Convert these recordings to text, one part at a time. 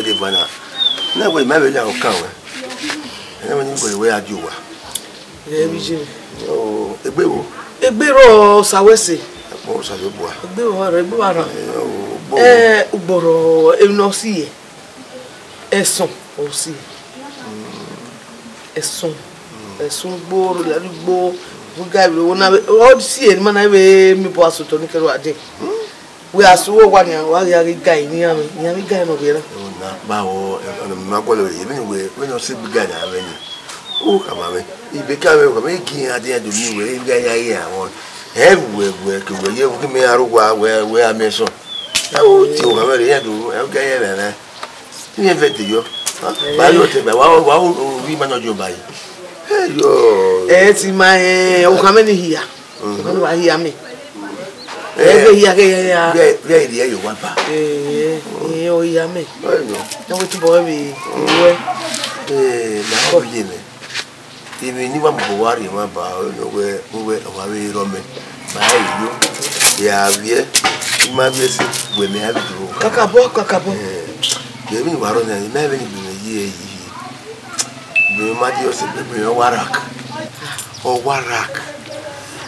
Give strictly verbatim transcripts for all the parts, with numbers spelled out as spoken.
Evana, na wẹ ima vbe ya okan wẹ. Ena wẹ ni wẹ wẹ ya di owa. Ẹ vbe je. O, egbe wo? Egbe rọ sa wẹ se. Akpọ sa yo bua. Egbe rọ, egbe wa ra. Ẹ, o, gbo. Ẹ, ugbọrọ, emwi ne ọ si yẹ. Ẹsọn, ọ si yẹ. Ẹsọn. Ẹsọn gbo, rẹ gbo. Wẹ ga vbe wo na, ọ si yẹ, ma na vbe mi bọ asotọ ni kẹrọ ade. Wẹ a sẹ uwu owa nian, wa ghi gha ghe iga ne iran mwẹ, iran mwẹ iga nọ vbe erha. Ọna kpao, ọna ma gualọ vbe emwi ne wẹ, wẹ ne ọ sẹ egbe iga na mwẹ ni. U khama mwẹ, ibe ka mwẹ, u khama gie iran, a dia do miẹn wẹ, iga ya ye awọn. Ẹ vbe wẹ, wẹ, ke wẹ ye, u ghi mẹ aro wa, wẹ, wẹ a mẹ sọn. Ẹ u tie u khama rẹ, iran do, ẹ u ga ye ẹmwẹ mwẹ. Iran vẹ de yọ. Ba yọ te ba, wa, wa, u, u, u, ma nọ jọ ba yi. Ẹ yọ. Ẹ ti ma, ẹ, u khama ni hia. Ọmọ ne wa hia mẹ. Ẹ, ẹ, vbe hia, vbe hia. Vbe, vbe hia ye wa ba. Ẹ, ẹ, ọ hia mẹ. Ẹ nọ. Ẹ wẹ tobọ vbe wẹ. Ẹ, na ọ ye mẹ. Emwi ne wa mobọ wa rhie mwa ba, ọ nọ wẹ, wẹ, wa vbe rọ mẹ. Ma ẹ yo. Ya vbiẹ. I ma vbiẹ sẹ, wẹ mẹ a vbe duro. Kakabọ, kakabọ. Ẹ, emwi ne wa rọ na, I ma vbe ni gbe mẹ ye yi. Gbe mẹ ma di ọsẹ, gbe mẹ wa rak. Ọ wa rak.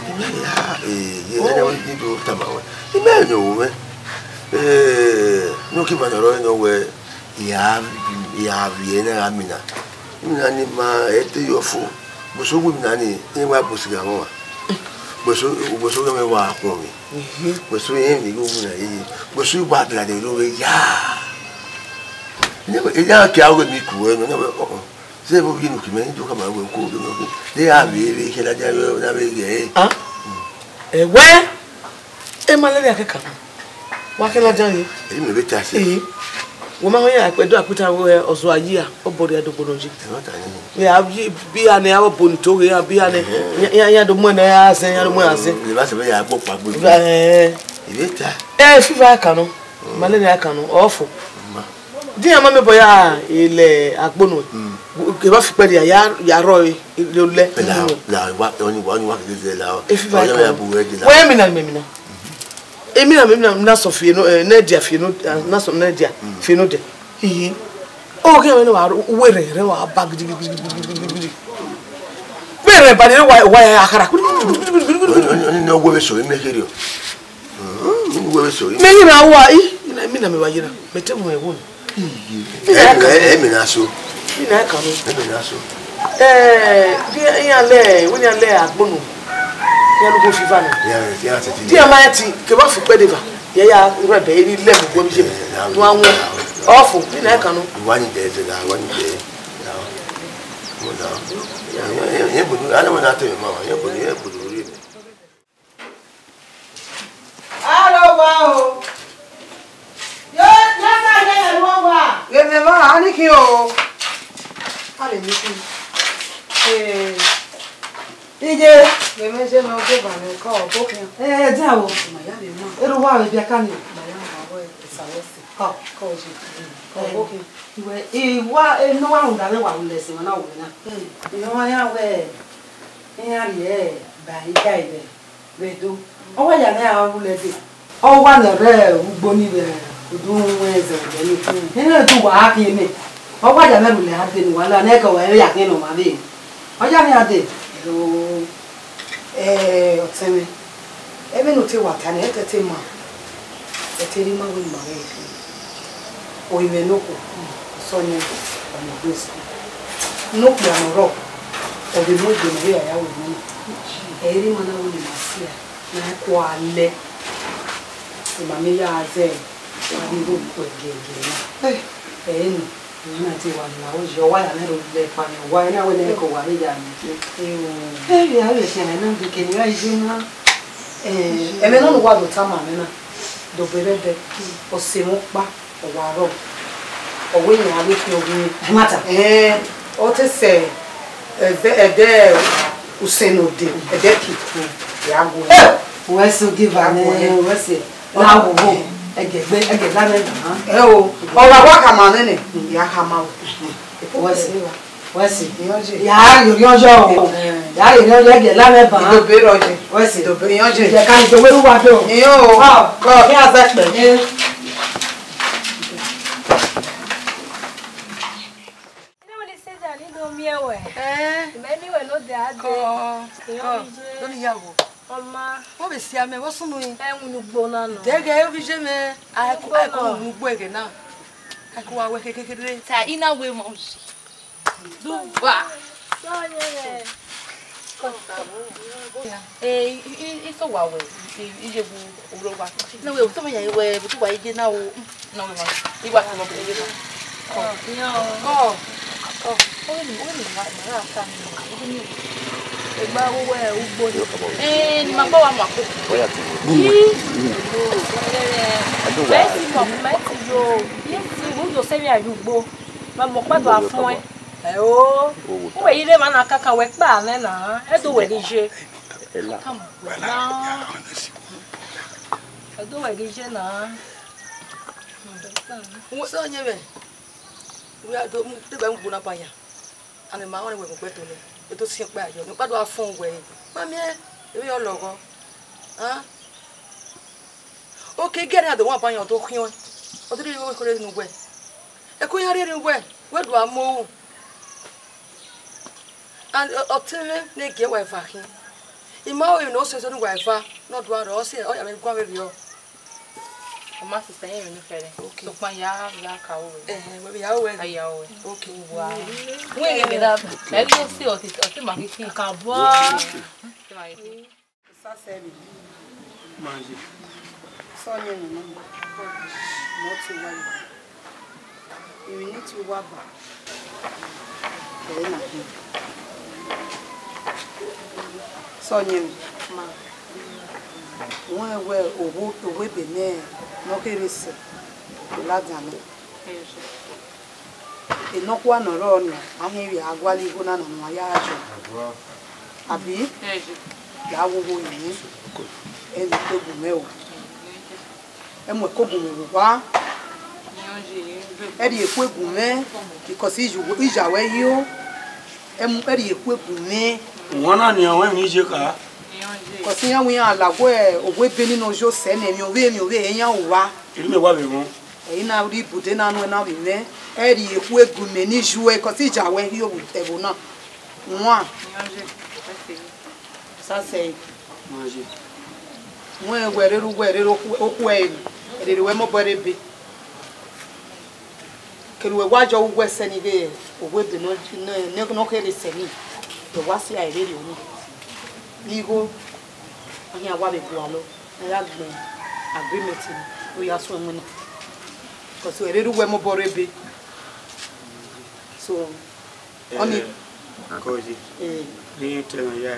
Imẹ ya, eh, ye ẹdẹ wẹ ni do tama wẹ. Imẹ ya wu mwẹ. Eh, no ki ma nọ rọ nọ wẹ, ya, ya vbiẹ na gha mina. Mina ni ma ẹte yọ fo. Gboso wu mina ni, ni wa bosi gha mwa. Gboso, gboso gha mẹ wa khuọnmwi. Gboso ye ni wu mina ye. Gboso wa dra de ro ya. Ni ya ke awe mi ku wẹ, ni wẹ, ọ, ọ. Zẹ vbe ovbi enu khin mẹ, I do khama wẹ, ko ovbi enu khin. De a vbe, vbe khe ladian vbe, na vbe ghẹ ẹre. Ah? Ẹwẹ, e ma lele akẹkan. Wa khe ladian vbe. Eyi mẹ vbe ta ẹse. Ee. Wẹ ma họn ya, ẹkpẹdẹ akpita wẹ ọzọ ayi a, ọ bọ rria dogbo nọ yi. Ẹ ma ta ni. Vbe a bi, bi a nẹ, a vbe bọ ni to ghe, a bi a nẹ. Ẹhẹn. Ya, ya, ya do mu ẹn nẹ, ya zẹ, ya do mu ẹn zẹ. Mm, vbe a sẹ vbe ya gbọ kpa gbe. Ẹ. I vbe ta. Ẹ, fiva ẹkan nọ. Mm. Ma lele ẹkan nọ, ọ fo. Ma. Di iran ma miẹn obọ ya lẹ agbonu, kevbe a fi ikpẹdẹ ya, ya rrọọ re olẹ. La, la, wa, ọni wa, ọni wa keke zẹ la. Efiva ọni ya kan. Bu wẹ de la. Wẹ mina, mina, mina. Emina, mina, mina sọ fi eno, eh, ne dia fi eno, ah, na sọ ne dia fi eno de. Hihi. O ke wẹ ne wa ru, uwẹ rẹ, rẹ wa ba gidigidigidi. Vbe rẹ ba de wa, wa ya khara. Ọni, ọni, ọni ne ọ wẹ vbe so, ime kherriọ. Mm, wẹ vbe so. Mẹ yina wa, i, yina, mina mẹ wa yina. Mẹ te mu ẹvbo nẹ. Iye. Mina ya ka. Ẹ, ẹ, mina so. Mina ya ka nọ. Ẹ, mina so. Ẹ, bi iran lẹ, wẹ iran lẹ agbonu. Iran lugbo fiva nọ. Ya, ya, tete. Di a ma ti, ke ba fi kpẹ de va. Ya, ya, rẹ bẹ, eri lẹ mu gbo mi je. Ẹ, ya, tu awon. Ya, ya. Ọfo, mina ya ka nọ. Wa ni de, de, da, wa ni de. Ya. Mo da. Ya, ya, ya, ya, bodo, ana mo na te ma, ya, bodo, ya, bodo, ri. Aro wa o. Yo, yo, sa ye ne wa wa. Ye me ma, a ni khin o. A lè ní kí. Eh. Iye, ye me je no ge ba ne ko bo khin. Eh, eh, dia o. Ma ya le ma. Eru wa we bia ka ni. Ma ya ma we sa we si. Ko, ko je. Ko bo khin. Iwe, iwa, e no wa rhunmwuda vbe wa ru lẹsin, wa na ru na. Hmm. Iyọnmwa ya wẹ, iran rhie ba ida ivẹ vbe do. Ọ wa ya mwẹ a ru lẹ dee. Ọ wa lẹ rre ugbo ni vbe udu wẹn zẹ vbe ni. Hmm. Iran do wa khin nẹ. Ọ wa ya mwẹ ru lẹ a dee ne uwa la, nẹ kẹ wa ya khin ne ọ ma vbe. Ọ ya mwẹ a dee. Hello. Eh, ọtẹn mwẹ, ẹmwẹ ne u te wa ta nẹ, ẹtẹ te ma, ẹtẹ rre ima wẹ ima ghẹ. Orinmwẹ ne okhuo, sọnẹ, ọmọ gbe school. Ne okpia ne ọ rrọọ, ọ vbe mu egbe ne ọ ya ya wẹ nọ. Ẹ i rre ima na wẹ ne ima sia, ne a kua lẹ. Ima ne ya zẹ, a ghi rre okhuo ẹgẹẹgẹ na. Ẹ i nọ. Emwi na te wa la oyi, ọ wa ya mwẹ ro lẹ kpa mwẹ, ọ wa, ena wẹ nẹ ko wa re ya mwẹ. Eyo. Ẹ, ya re khian na, de ke ni ra ije na. Eh, ẹmwẹ nọ ne uwa do tama mwẹ na, do bẹrẹ ẹdẹ, ọ sẹ mwẹ ọkpa, ọ wa rrọọ, ọ wẹ iran gha vbe khian orinmwi. Ẹ ma ta. Eh, ọ te sẹ ẹdẹ, ẹdẹ usẹn ne ode, ẹdẹ ki, ya gu. Wẹ so give am, wẹ so. Na wo wo, ẹgẹ gbe, ẹgẹ gba nẹ. Ẹ o, ọ wa wa khama nene, ya khama o. Wẹ si, wẹ si. Iyọnjẹ. Ya yo iyọnjẹ o. Ya yo iyọnjẹ, ẹgẹ la mẹ ba. Idobe rọ je. Wẹ si. Idobe iyọnjẹ. Ẹ ka idobe ru wa do. Iyo. Ọ, kọ. Kí a zẹ pẹ. Ẹ. Kọ, kọ, do ni ya wo. Ọma. Wọ́n bẹ si amẹ, wọ́n sunu yin. Ẹ wunu ugbo na nọ. Dẹgẹ ovbi iye mẹ, a kọ, a kọ wunu ugbo ẹghẹ na. A kọ wa wẹ kekekere. Ta ina we mọ. Duba. Sọ yẹn rẹ. Kọ. Eh, i, i, i so wa wẹ, i, i ye gu uro wa. Na we, so me ya wẹ, but wa ije na o. Na we ma. I wa so mo be ye na. Kọ. Kọ. Kọ. O ni, o ni ma, ma ra ta mi. O ni. Egba wo wẹ ugbo ni. Eh, ni ma gba wa ma ko. Oya ti. Adu wa. Mẹ ti mọ, mẹ ti yo. Yes, we do se mi ayu ugbo. Ma mọ kpa do afun ẹ. Ẹ o. Uwẹ i rre emwa na kaka wẹ kpa nẹ na, ẹ do wẹ ghi ye. Ela. Ẹ do wẹ ghi ye na. Sọ yẹn vbe, wẹ a do mu, te bẹ mu gbona ba ya. Amẹ ma ọnrẹn wẹ mu gbe to nẹ, e do siẹn ọkpa yọ, ne ọkpa do a fọn wẹ, ma miẹn, emwi ọ lọghọ. Oke, gẹrẹ a do wan ba yan, ọ do khian, ọ do rhie ikhuo rre ne uwẹ. Ẹko iran rhie ne uwẹ, wẹ do a mu ohu. And ọ, ọtẹn mwẹ ne gie wa eva khin. I ma ru emwi ne ọ sẹsẹ ne uwa eva ne ọ do a rrọọ, ọ sẹ ọ ya mwẹ guan vberriọ. Ọ ma sisẹ, irẹn emwi ne fẹrẹ. Okay. Sokpan ya, ya ka ru wẹ. Ẹhẹn, wẹ vbe ya ru wẹ. A ya ru wẹ. Okay. Wa. Wẹ ghe vbe da, ẹ ghi si ọtẹn, ọtẹn ma ghi khin. Ka bọ. Ọtẹn ma ghi khin. Sasẹ vbe. Ma ye. Sọ yẹn nọ, mọ te wa ye. Emwi ne I te wa ba, ẹre na khin. Sọ yẹn ma. Wẹ wẹ owo, owo ebe nẹ ne ọ kherhe sẹ, ọ ladian nẹ. Enọkhua ne ọ rrọọ nian, a hin vbe a gualọ igho na ne a ya yọ. Abi? Ya wo wo yẹn. Ẹ vbe ikpe gu mwẹ o. Ẹ mu ẹko gu mwẹ vbe owa. Ẹ rhie ẹko gu mwẹ, because ija wẹ yo. Ẹ mu, ẹ rhie ẹko gu mwẹ. Wọn na nian wẹ emwi ne I ye kha. Because iran wẹ iran la wẹ owo ebe ni nọ yo sẹ nẹ, emwi ovbe, emwi ovbe iran wa. Emwi wa vbe wọn. Ẹ i na rhie ibude na nuẹn na vbe mwẹ, ẹ rhie ẹko gu mwẹ ne I yuẹ, because ija wẹ yo vbe ẹvbo na. Wan. Sasẹ. Wẹ wẹ rere uwẹ rere okhuo ẹre, rere uwẹ mobọ rre ebe. Kere uwẹ wa yọ uwẹ sẹ ni ghe owo ebe ne ọ, ne, ne, ne ọ kherhe sẹ ni, ẹ wa si a rherriọ ni. Igho, a khian wa vbe gualọ, a ya gbẹn agreement ni, ọ ya suẹn winna. Because ẹre rere uwẹ mobọ rre ebe. So, ọni. Kọye. Eh. Ni te na ya.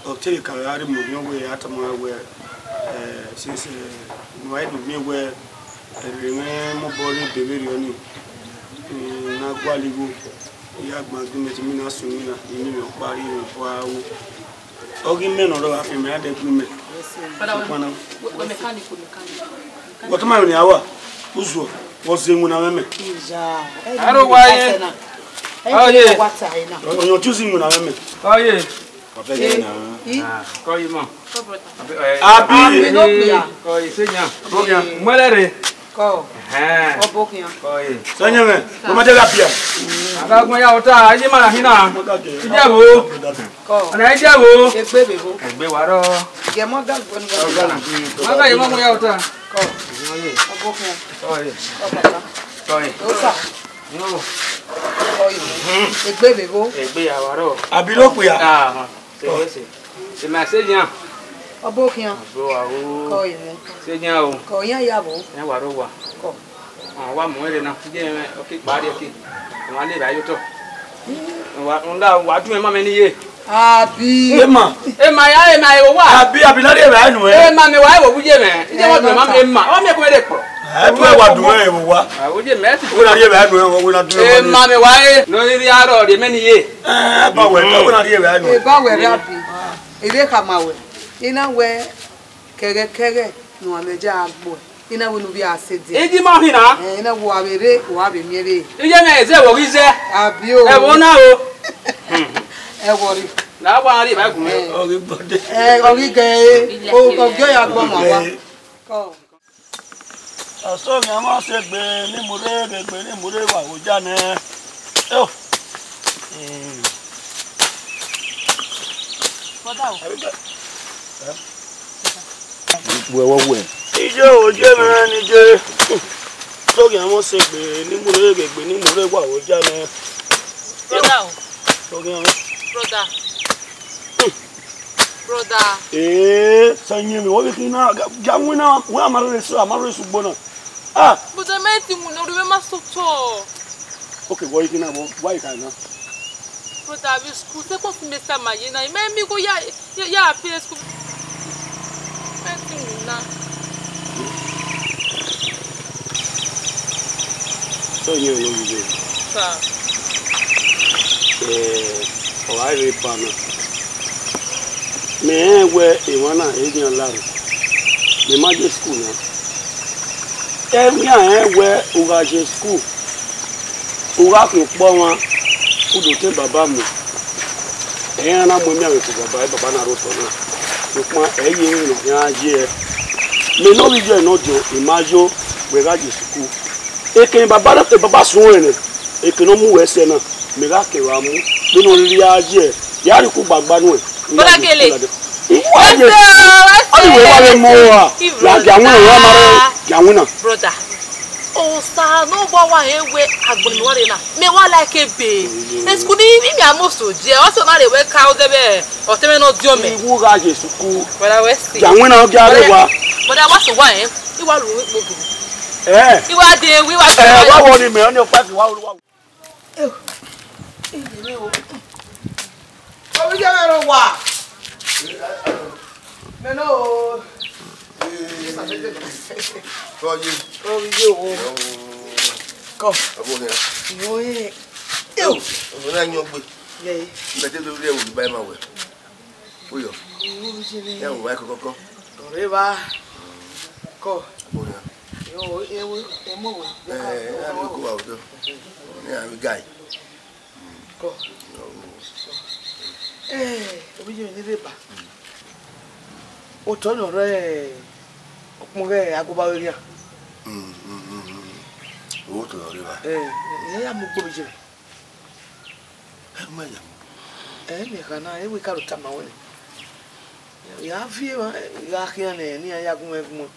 Ọ te ka gha rre mu orhiọn wẹ, a tama wẹ, eh, since, eh, ne uwa do miẹn wẹ, ẹre mwẹ mobọ rre ebe vberriọ ni, mm, na gualọ igho, I ya gbẹn agreement, mi na suẹn winna, I miẹn ọkpa rhie vbe ẹvbo aro. Ọ ghi mẹ ne ọ rrọọ gha fian mẹ, a dẹ gu mẹ. Father, sokpan na. We, we mechanic, we mechanic. Wọ tama emwi ne a wa, uzuọ, wọ zẹ iwinna mwẹ mẹ. Aro wa ye. Ọye. Ọyọn, choose iwinna mwẹ mẹ. Ọye. Kọ ye ma. Abi. Kọ ye se yan. Muẹlẹ rre. Kọ. Ẹhẹn. Ọbokhian. Kọ ye. Sọ yẹn mẹ, mo ma jẹ gha bia. Aga gun ya ota, ẹ ye ma na hin na. Ijẹ wo. Kọ. Ọna ijẹ wo. Egbe bebo. Egbe wa rọ. Gẹ mọ ga gbọnu ga. Ọgana. Ma ga ye ma gun ya ota. Kọ. Ọbokhian. Kọ ye. Kọ papa. Kọ ye. Osa. Yo. Kọ ye. Egbe bebo. Egbe ya wa rọ. Abi lọ kpia. Ah. Sẹgẹsẹ. Emwa sẹ yan. Ọbokhian. Bro, awo. Kọ emwi. Sẹ yan o. Kọ yan ya vbo. Yan wa rre owa. Kọ. Ah, wa mu ẹre na. Je mẹ, okay, kpa rrie ke. Wa le ba yo to. Wa, nda, wa dun emwa mẹ ni ye. Abi. Emwa. Emwa ya, emwa ewo wa. Abi, abi, na rrie ba nu ẹ. Emwa mẹ wa ewo wu ye mẹ. Ije wa dun emwa, emwa. Ọ mẹ ko ere kpọ. Ẹ tu ẹ wa dun ẹ ewo wa. Ah, wo ye mẹ ti. Wo na rrie ba nu ẹ, wo na dun ẹ. Emwa mẹ wa e. No riri arọ rrie mẹ ni ye. Ẹ, ba wẹ, wo na rrie ba nu ẹ. E ba wẹ rre abi. Ere khama wẹ, I na wẹ kẹghẹkẹghẹ ne uwa mwẹ ya gbe uẹ, I na wẹ ne u vbe a sẹ edian. Iji ma hin na. Ẹ, I na wẹ uwa vbe rre, uwa vbe miẹn vbe. Iye mwẹ ẹzẹ vbe ọ ghi zẹ. Abi o. Ẹvbo na o. Ẹvbo rre. Na wa rri ba gun. Ẹ, ọ ghi gbọdẹ. Ẹ, ọ ghi gẹ e. O, ọ ghi ya gbọ ma wa. Kọ. Ọsọmwian mwa sẹ egbe ne I mu rre, egbe ne I mu rre vbe aho ja nẹ. Eo. Hmm. Brother o. Wẹ, wẹ, wẹ. Iye o, je mwẹ ni je. Soghian mwẹ sẹ egbe, ne I mu rre ghe egbe, ne I mu rre wa vbe oja nẹ. Brother o. Soghian mwẹ. Brother. Brother. Ee, sẹ yẹn mi, wẹ vbe khin na, gia winna, wẹ a ma rre su, a ma rre su ugbo na. Ah! Brother, mẹ ti winna, orhiọn mwẹ ma sẹ otọ. Okay, wẹ i khin na, wẹ, wẹ i kha na. Brother, vbe school, second semester ma ye na, mẹ mi gho ya, ya, ya appear school. Mẹ ti winna. So, you know, you do. Sir. Eh, ọ gha rre epa na. Mẹ rẹn wẹ emwa na, e khian la rre. Mẹ ma je school na. Ẹmwẹ rẹn wẹ u gha je school, u gha khian ukpọ ọmwa, u do te baba mu. Ẹ i ra na mu emianmwẹ ku baba, ẹ baba na rre otọ na. Sokpan ẹ i ye emwi ne ọ khian ye ẹe. Mẹ ne ọ vbe ye ẹre ne ọ diọn, I ma yo, wẹ gha je school. Eke ne baba, baba suẹn nẹ, eke ne ọ mu wẹ sẹ na, mẹ gha kẹ vbe a mu, vbene ọ rhirhi a ye, ya rhie ukhu gbagba nuẹn. Bọdagele. Iwa ye. Ẹse o, ẹse. Ọni wẹ wa vbe mu ra? Ivro ya gia winna, wa ma rẹ gia winna. Brother. Osa ne ọ wa wa he wẹ agbọn ne wa rre na. Mẹ wa like ebe. Eskul ni mi mi amoso je. Ọsẹ na rre wẹ ka odẹ vbe ọtẹn mwẹ ne ọ diọn mẹ. Iwu gha ye suku. Brother, wẹ si. Gia winna ọ gia rre wa. Brother, wa so wa, eh? Iwa ru ikpogo. Eh. Iwa de, iwa. Eh, wa wọ ni mẹ, ọni ọkpa fi wa ru wa. Ovbi ye mwẹ rọ wa. Mẹ nọ o. Kọ ye. Ovbi ye o. Kọ. Ọbọ hẹ. Yo e. Yo. Ọbọ na yan gbe. Ye. Mẹ te do rẹ wo ba ma wẹ. Uyọ. Ovbi ye mwẹ. Ya wo wa kọkọ. Ọre ba. Kọ. Ọbọ hẹ. Yo, ewe, emo we. Eh, a ni ko wa odo. Ni a ri guy. Kọ. Eh, ovbi ye mwẹ ni rre ba. Otọ nọ rẹ ọkpọn ghẹ agoba vbe rian. Mm, mm, mm, mm. Otọ nọ rre ba. Eh, ẹ ya mu gbe ovbi ye mwẹ. Ẹ ma ya mu. Ẹ mẹ kha na, ẹ wẹ ka ro tama wẹ. Ya viọ emwa, ya khian nẹ, ne iran ya gu mwẹ gu mwẹ.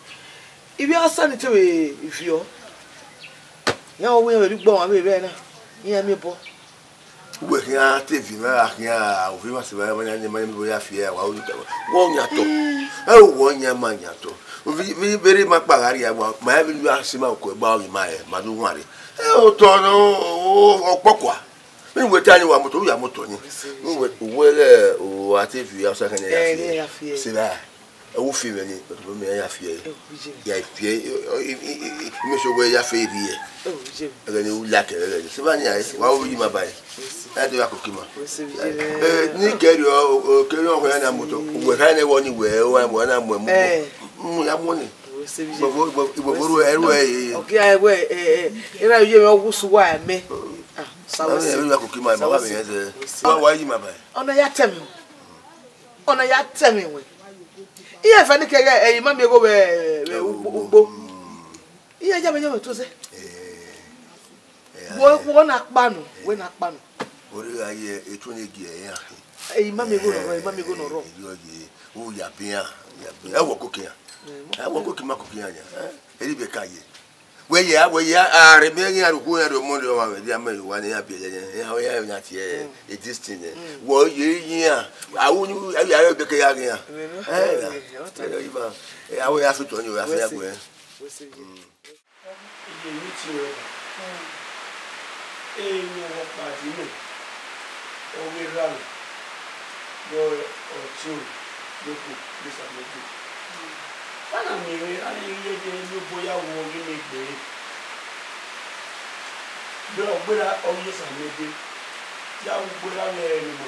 Ivbi Ọsa ni te vbe viọ. Iran wẹ iran vbe rhie ugbo ọmwa vbe vbe na, iran miẹn obọ. Uwẹ khian te viọ emwa, a khian ovbi emwa sẹ evba, ma yan, ma yan, ma ya fi ẹre, wa ru ta. Wẹ ọ yan otọ. Ẹ o, wẹ ọ yan ma yan otọ. Vbe, vbe, vbe rre ma kpa gha rria wa, ma vbe ya sẹ ima okọ gba ọghe ima rẹ, ma do wanrre. Ẹ otọ nọ, o, ọkpọkua. Vbene uwẹ ta ni wa mu otọ, u ya mu otọ ni. Uwẹ, uwẹ ghẹ, o, a te viọ Ọsa khẹ ne ya fi ẹre. Sẹ evba. Ẹ wo fi mwẹ ni, but mẹ ya fi ẹre. Ya fi ẹre, i, i, i, i, make sure wẹ ya fi ẹre rhie. Ẹghẹ ne u like ẹghẹ ni. Sẹ evba ni a, wa ru yi ma ba ẹre. A te wa koko ima. Eh, ni kẹrriọ, o, o, kẹrriọ ọhọ ya na mu otọ. Uwẹ kha nẹ wẹ ni wẹ, o, wa na mu ẹmu. Mu ya mu ni. Igbogbo, igbogbo ru ẹre, ru ẹre. Okay, I will, eh, eh, era ye me ogusu wa me. Ah, sa wẹ si. Wa koko ima, ma wa me yẹn sẹ. Wa, wa yi ma ba ẹre. Ọna ya tẹ mwẹ. Ọna ya tẹ mwẹ wẹ. Iye fẹ ni kẹghẹ, ẹ, ima miẹn gho vbe, vbe ugbo, ugbo. Iye ya mwẹ, ya mwẹ to zẹ. Wẹ, wẹ na kpa nọ, wẹ na kpa nọ. Ore gha ye etu ne gie ẹre. Ẹ, ima miẹn gho nọ rrọọ, ima miẹn gho nọ rrọọ. Ẹ, yọ ye, u ya bian, ya bian. Ẹ wọ koko iran. Ẹ wọ koko ima koko iran ya. Ẹ, eri be ka ye. Wẹ ya, wẹ ya, a rhe miẹn ghi a rhie ukhu iran rhie ọmọ rhie ọmwa vbe dia mẹ wa ne iran biẹ yẹyẹ, iran, iran na tie, eh, this thing, eh. Wẹ ye yi iran, a wu ni, a ya rẹ bẹkẹ ya ghe iran. Ẹ, na. Ẹ, ima, ẹ, a wẹ ya fi otọ ni, a fi ya gue. Iye ni tie rẹ ba. Emwi ọvbokpa di mẹ, ọ ghi rra mwẹ, vbe ọtiọnrẹn ne okhuo ne Osamẹde. Vbene a miẹn mwẹ, a na ghi ye ẹdẹ ne obọ ya wu ọghe imẹ egbe ẹre. Vbe ọ gberra ọghe Osamẹde, ya wu gberra vbe ẹre ne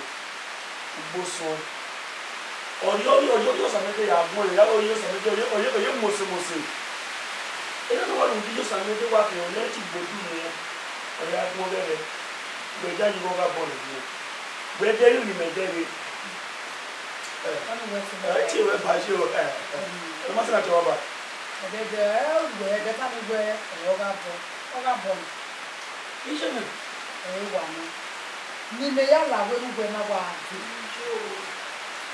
ugbo suẹn. Ọ rhie, ọ rhie, ọ rhie, ọ rhie Osamẹde ya guọnrẹn, ya ru ọghe Osamẹde, ọ rhie, ọ rhie, ọ rhie mose mose. Ena ne ọ wa rhunmwuda iye Osamẹde wa khian, ọ rhie ẹre tie igbodunu, ọ ya guọnrẹn rre. Wẹ ya yi igho gha bọ nẹ, wẹ de ru ne imẹ dẹghe. Ẹ, ẹ tie ruẹ ba, ẹ tie ruẹ, ẹ, ẹ, ẹ ma sẹ na tie ọba. Ẹdẹdẹ, ẹ, wẹ, ẹdẹ tama wẹ, ẹ, ọ gha bọ, ọ gha bọ nẹ. Iye mwẹ. Ẹ wa nọ. Ne imẹ ya la wẹ ne uwẹ na wa dee.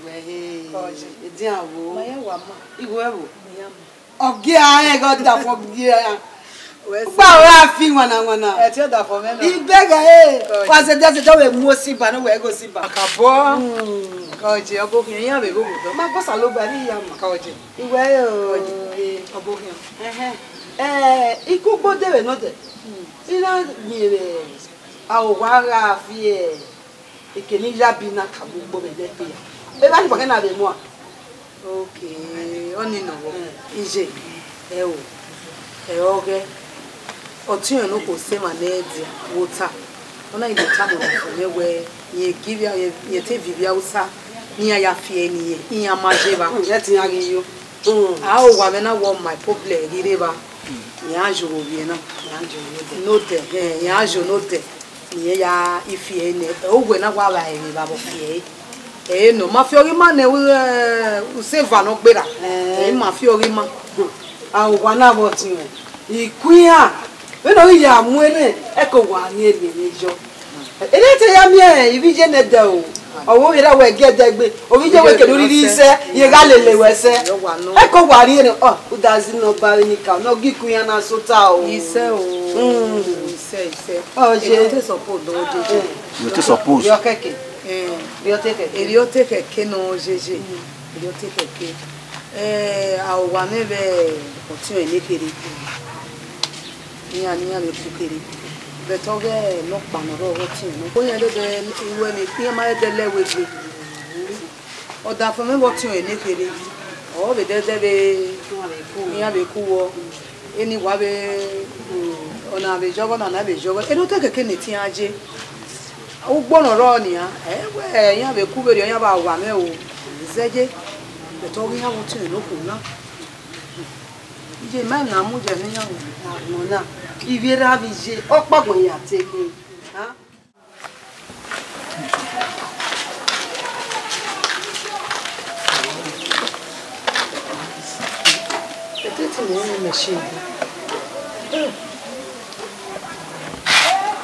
Wẹ he, edian wo. Ma ya wa ma. Igho ẹvbo. Ma ya ma. Ọ gie a rẹn ghe ọdafọn gie a. Wẹ se. Gba ora fi wana wana. Ẹ ti ọdafọn mwẹ nọ. Ibẹgha e. Kọje. Wa zẹdẹ zẹdẹ wẹ mu osiba ne wẹ ghe osiba. Akabọ. Mm. Kọje, ọbokhian, iran vbe ghogo dọ. Ma gbe Osanobua ne I ya ma. Kọje. Iwẹ o. Kọje. Eh. Ọbokhian. Ẹhẹn. Eh, ikugbo de vbe nọ dẹ. Mm. I na miẹn vbe arowa gha fi e. Eke ne I ya bi na ka gbogbo vbe ẹdẹ kpia. Evba ni kpakẹ na vbe muan. Ok, ọni nọ vbọ. Mm. Iye, ẹ o, ẹ ọghẹ, ọtiọnrẹn ne okhuo sẹ emwa ne ẹ dia vbe ota, ọ na ghi do tama ọdafẹn mwẹ wẹẹ, rẹn gie ivbi, rẹn te viọ ivbi Hausa, ne iran ya fi ẹre ne irẹn, iran ma ye evba. Mm, ẹ te iran ghi yo. Mm. A ho wa mwẹ na wọ my problem ghi rre evba, iran yo vbe ovbi ẹre na. Iran yo nodẹ. Nodẹ, hẹn, iran yo nodẹ. Irẹn ya i fi ẹre nẹ, ẹ, uwẹ na wa vba ẹre vbe abọ fi ẹre. Ẹ nọ, ma fi ọghe ima nẹ, ẹ, usẹ eva ne ọ gberra. Ẹ. Ẹ, ma fi ọghe ima. Arowa na vbe ọtiọnrẹn, I ku iran, vbene ọ ghi ya mu ẹre, ẹ ke wa rhie erriọ vbe yọ. Ene te ya miẹn ivbi iye nẹ dẹ o, ọ vbe ovbi erha wẹ gie ẹdẹ gbe, ovbi iye wẹ kene urhirhi sẹ, ye gha lele wẹ sẹ. Ẹ ke wa rhie erriọ, ọ, udazi ne ọ ba vbe nika, ne ọ ghi ku iran na sẹ ota o. Isẹ o, mm, isẹ, isẹ. Ọ ye. Erriọ te suppose nọ, ọ ye. You too suppose. Erriọ kẹkẹ. Eh. Erriọ te kẹkẹ. Erriọ te kẹkẹ nọ, ọ ye ye. Mm. Erriọ te kẹkẹ. Eh, a ho wa mwẹ vbe ọtiọnrẹn ne kherhe. Iran ne iran vbe ku kherhe. But ọ ghẹ ne ọkpa ne ọ rrọọ ọtiọnrẹn nọ. Ọ yan dẹdẹ, iwẹ ne iran ma dẹdẹ lẹ wẹ egbe. Ọdafẹn mwẹ vbe ọtiọnrẹn ne kherhe, ọ vbe dẹdẹ vbe iran vbe ku vbọ, eni wa vbe, ọna vbe yọghọ, ọna na vbe yọghọ, erriọ te kẹkẹ ne te iran ye. Ugbo ne ọ rrọọ nian, ẹ wẹ iran vbe ku vberriọ, iran vbe wa mwẹ o, zẹye, but ọ ghi iran vbe ọtiọnrẹn ne okhuo na. Iye ma na mu ye ne iran vbe agbọn na, ivbi erha vbe iye, ọkpa agbọn ya te khin. Ẹdẹtin ne ọ rẹn mẹ shi egbe.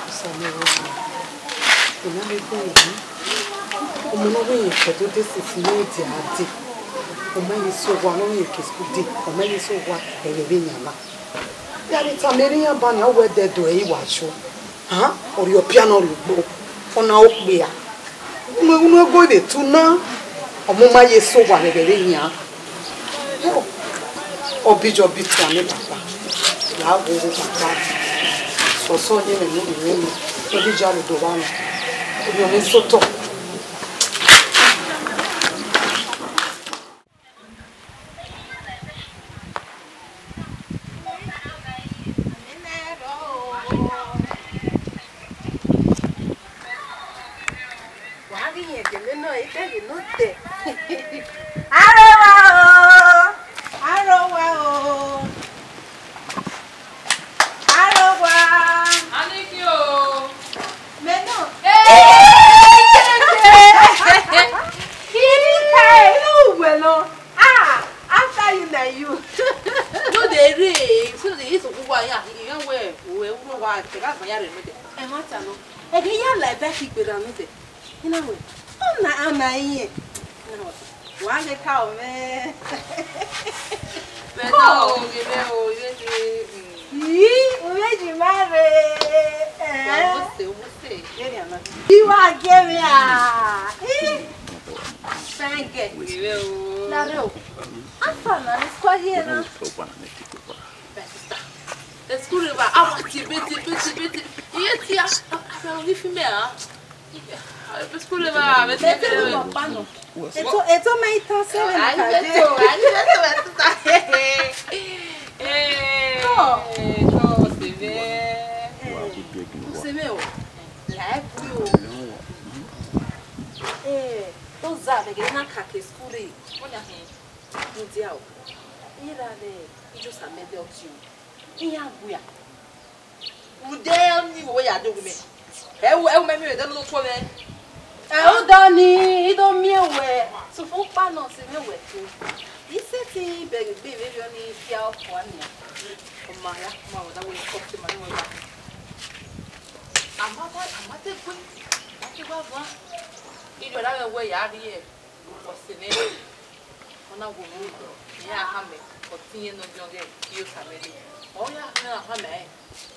Osanobua, I na vbe gbe ẹre. Ọmọ ne ọ wẹ irẹn fẹdo de sisi ne ọ dia dee. Ọ ma ye sẹ owa, ne ọ wẹ irẹn ke school dee. Ọ ma ye sẹ owa, ẹghẹ vbe yan na. Ya vbe tama erha iran ba nia, ọ wẹ ẹdẹdẹ ọre I wa yo. Han, ọ rhie ọpia ne ọ rhie ugbo, ọ na okpia. Unu, unu ẹgo vbe tu na, ọ mu ma ye sẹ owa vbe ẹghẹ vbe yan. Hell, ọ bi jọ bi tua ne papa, ya wo wo papa. Sọsọ ye mwẹ ne u rhie mwẹ, ọ bi jaro do vba mwẹ. Ọ rhie mwẹ sẹ otọ. Wa ghi yẹn gele nọ, ete ghe nọ dẹ. Arowa o, arowa o, arowa. Aniki o. Mẹ nọ. Hey, Keke. Kiri ka ẹ, ẹ uwẹ nọ. Ah, after you na you. No dey re, so dey eat okuwa ya, iyan wẹ, wẹ uro wa, te ga gba ya re no dey. Ẹ ma ta nọ. Ẹghẹ ya la ẹbẹ khin gberra nodẹ. I na wẹ, ọ na, ọ na irẹn. I na wẹ, wa ghe ka o mwẹ. Vbe na o, ghe mwẹ o, ghe mwẹ. Ii, u vbe yi ma rre. Wa, eh? Almost there, almost there. Vbenian na. I wa gie mwẹ a. Ii. Fine girl. Ghe mwẹ o. Lare o. Afa na, ni square here na. My sister. School river, a wa tie ebe, tie ebe, tie ebe, tie ebe. Iye tie a, a, a, ni fi mẹ a. School river, a, me tie ebe. Eto, eto mẹ itan sẹ vbe. Ayi, eto, ayi, eto, eto. Eh, to, to, se ve. Se ve o. La e bu o. Eh, to za vbe ghe na ka ke school re. Oya hin. India o. Ira vbe ijo sa mẹ de ọtiọn. Iran wia. Ude ni wo ya do mẹ. Ẹ u, ẹ u mẹ mi re de no tuo mẹ. Ẹ u do ni, I do miẹn wẹ. Sufun kpa nọ si mẹ wẹ tu. I sẹtin bẹghe egbe vberriọ ni fia ọkua nian. Ọ ma ya, ọ ma wẹ da wẹ kọ te ma ni wẹ ba. A ma ba, a ma te gbe, a ma te gba van. I do da wẹ wẹ ya rrie. Ọse nẹ, ọ na wo ru, iran a hama, ọ te irẹn ne ọ diọn ghẹ, I Osa mẹ dee. Ọ ya gha hama ẹre.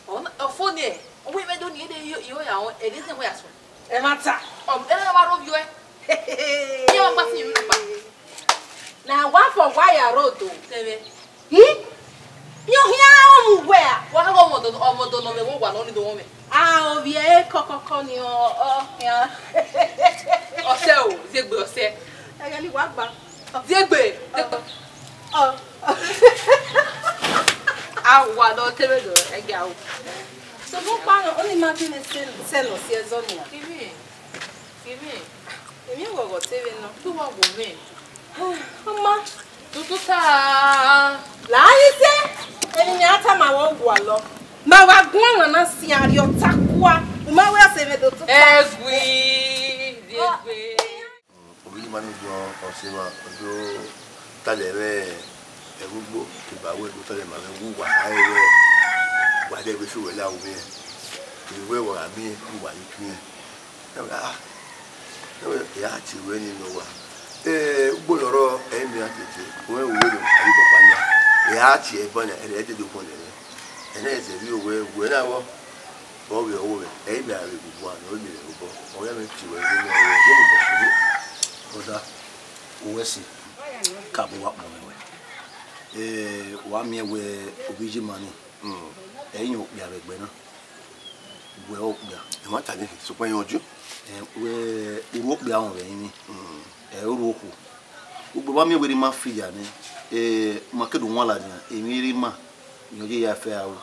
Ọ na, ọ fo nẹ, ọ wẹ mẹ do ni ẹdẹ, I, I ya rẹn, ẹdẹ zẹ wẹ ya sunu. Ẹmwata. Ọ, ẹdẹ na wa rre ovbi uẹ. Iran wa gba fi ru kpa. Na wa fọ wa ya rre odo. Tẹmwẹ. Ih? Iran khian ọmwẹ uwẹ a? Wa gha ọmọdọ, ọmọdọ ne ọ mwẹ vbe owa nọ ni do mwẹ. A, ovbi ẹre kọkọkọ ni ọ, ọ khian. Ọsẹ o, ziegbe ọsẹ. Ẹghẹ ne wa gba. Ziegbe, ziegbe. Ọ. A wa nọ te vbe do, ẹgia o. Sokpan ọni ma gele sẹ, sẹ nọ si ẹzọ nia. Kevin, Kevin. Emwi ghọghọ te vbe nọ. Te uwa wo mwẹ. Ọ ma. Tutu ta. La yi sẹ, emwi ne a tama vbe owa lọ. Ma wa guan ọmwa na sian rrie ọta kua, u ma wẹ ọse mwẹ do tutu ta. Egui, egui. Ovbi ma ni guan ọse mwa, ọ do talẹ mwẹ ẹvbo ugbo, ke ba wẹ do talẹ ma mwẹ, uwa, a i wẹ, wa dẹ wẹ fi wẹ la ru mwẹ. Ke wẹ wa gha miẹn, uwa ni tuẹn. Ẹwẹ, ah, ẹwẹ, I a tie ruẹ ni nọ owa. Eh, ugbo ne ọ rrọọ, ẹ i miẹn tete, wẹ ru wẹ nọ, a i bọ kpa yan. I a tie ẹbọ yan, ẹ i dede okhuo nẹ mwẹ. Ẹ i na zẹ vbe owẹ, wẹ na vbọ, ọ vbe ọvbo mwẹ, ẹ i miẹn a vbe gu guan, ọ i miẹn vbe obọ, ọ ya mwẹ tie ruẹ ni nọ owa, wẹ mu bọ sunu. Brother, uwẹ si, ka bu wa kpọ mwẹ wẹ. Eh, wa miẹn wẹ ovbi iye ima ni, ẹ i yan okpia vbe ẹgbẹ na. Wẹ okpia. Ẹmwata ni, sokpan iran ju. Ẹ, wẹ, u ru okpia rẹn vbe ẹrinmwi. Ẹ, u ru okhuo. Ugbẹn wa miẹn wẹ erha ima fi ya nẹ, ẹ, ma ke do wan ladian, emwi erha ima, iran ye ya fẹ aro.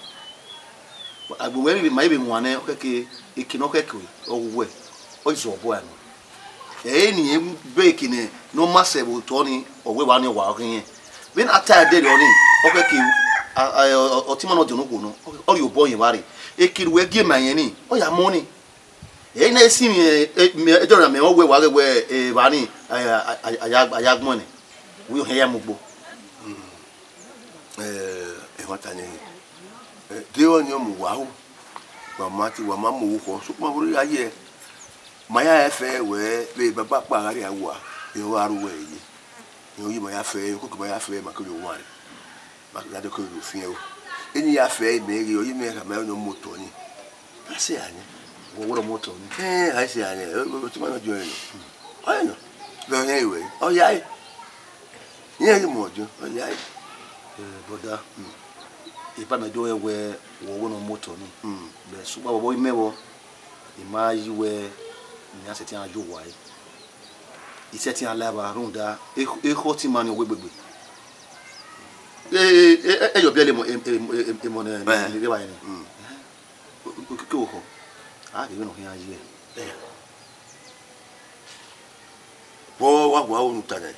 Agbọn wẹ ma i vbe wan nẹ, ọ khẹke, eke ne ọ khẹke, ọ gu wẹ, ọ i zọ obọ ẹre nọ. Ẹ i re eni be eke ne, ne ọ ma sẹ vbe otọ ni, ọ wẹ evba ni ọ wa ghi rẹn. Vbene a ta ẹdẹrriọ ni, ọ khẹke, a, a, ọ, ọ, ọtẹn ima ne ọ diọn ne okhuo nọ, ọ rhie obọ yẹn evba rre. Eke ne uwẹ gie ma irẹn ni, ọ ya mọ ni. Ẹ i na sinmwi, ẹ, ẹ, mẹ, ẹdẹrriọ na mẹ ọ wẹ wa ghẹ wẹ, ẹ, evba ni, a, a, a, a ya, a ya gbẹn nẹ. Wẹ ọ hẹn ya mu ugbo. Ẹmwata ni, ẹ, deghẹ ọnii ọ mu uwa ru, wa ma te, wa ma mu orukhọ, sokpan vbe ọ rhirhi ya ye, ma ya rẹn fẹ wẹ vbe Baba kpa gha rrie owa, irẹn ọ gha ru uwẹ ye. Irẹn ọ ye ma ya fẹ, irẹn koko ma ya fẹ, ma keghi wanrẹn, ma kegha do keghi fian o. Eni ya fẹ, mẹ ghe, ọ ye mẹ khama ẹre ne ọ mu otọ ni. A sẹ a yan. Wẹ ọ wẹ ne ọ mu otọ ni. Ẹ, a sẹ a yan, o, o, o, te ima nọ jọ ẹre nọ. Ọ yan nọ. Vbe ọ yan ruẹ, ọ ya ẹre. Iran ghi mu ọdiọn, ọ ya ẹre. Eh, brother, eba mẹ do rẹn wẹ wẹ ọ wẹ ne ọ mu otọ ni. But sokpan vbe obọ imẹ vbọ, I ma yi wẹ ne iran sẹtin a ye owa ẹre. I sẹtin a la evba rhunmwuda ekhọe ọtẹn ima ni ọ wegbe egbe. Ẹ, ẹ, ẹ, ẹ, ẹ yọ biẹlẹ emọ, em-, em-, em-, emọ ne, ne, ne, ne evba ẹre ni. Ke, ke, ke okhọ. A ghe vbene ọ khian ye. Vbọ wa gua unu ta nẹ?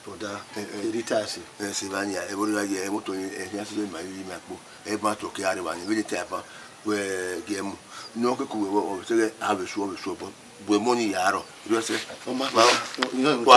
Brother, eh, eh, Rita ẹse. Ẹse evba nia, ẹvbo ne a ye, ẹvbo to, ẹ, khian si ye ma yi ma kpo. Ẹ ma to ke a rre evba ni, vbene ta ba, wẹ gie mu. Ne ọ ke ku wẹ, ọ, ọ, te ghẹ, a vbe su, ọ vbe su, ọ bu ẹmọ ni ya rrọọ. Erriọ sẹ. Ọ ma, ma, ọ, ọ, ọ, wa.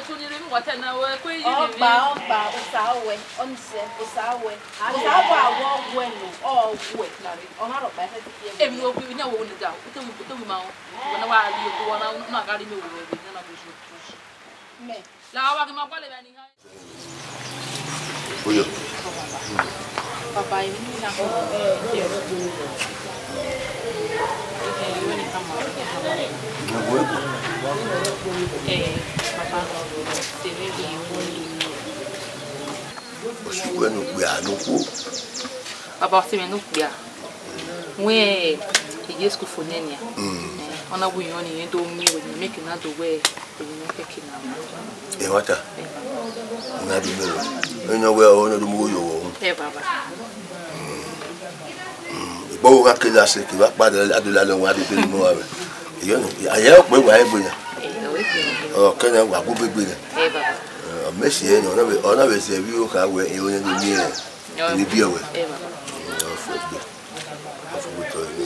tuni rhie emwi wa ta na, wẹ kue yi rhie. Ọkpa, ọkpa, osa wẹ, ọnise, osa wẹ. Osa wẹ, awọ wẹ nọ, ọ wẹ. Ọ ma rhọkpa, ẹ fẹ ti fi ẹvbo. Emwi ne wo gbe ivbi na, wo ne da, u te wi, u te wi ma o. Wẹ na wa rhie, wẹ na, na gha rhie mi wo wẹ, wẹ na na bo ju. Mẹ. La wa ghi ma gualọ vbe nian. Oyo. Baba, emwi na kọ. Eh, baba, sẹ mwẹ ghi ye. Osuwẹ ne okpia ne okhuo. Baba, ọ sẹ mwẹ ne okpia. Wẹ, I ye school fo nẹ nian. Mm. Eh, ọ na wu irẹn ne irẹn do miẹn wẹ, ne mẹ ke na do wẹ, emwi ne ọ kẹke na. Ẹmwata. Eh, baba. Na do miẹn wẹ. Ẹni ọ wẹ, ọ na do mu yo wọ. Eh, baba. Mm. Igbo wo gha kele ase, ke wa kpa de, a do la lẹ wa do beri mu wa wẹ. Iyo ne, a ye okpe wa egbe ya. Eh, Ọ kẹ na wa gu be gbe na. Ẹ, baba. Ẹ, ọ mẹ si ẹre nọ, ọ na vbe, ọ na vbe zẹ vbe iro kha wẹ, ẹ, ọ na vbe miẹn, ẹ, ne biẹ wẹ. Ẹ, baba. Ẹ, ọ fo gbe. Ọ fo gbe tọ ẹre.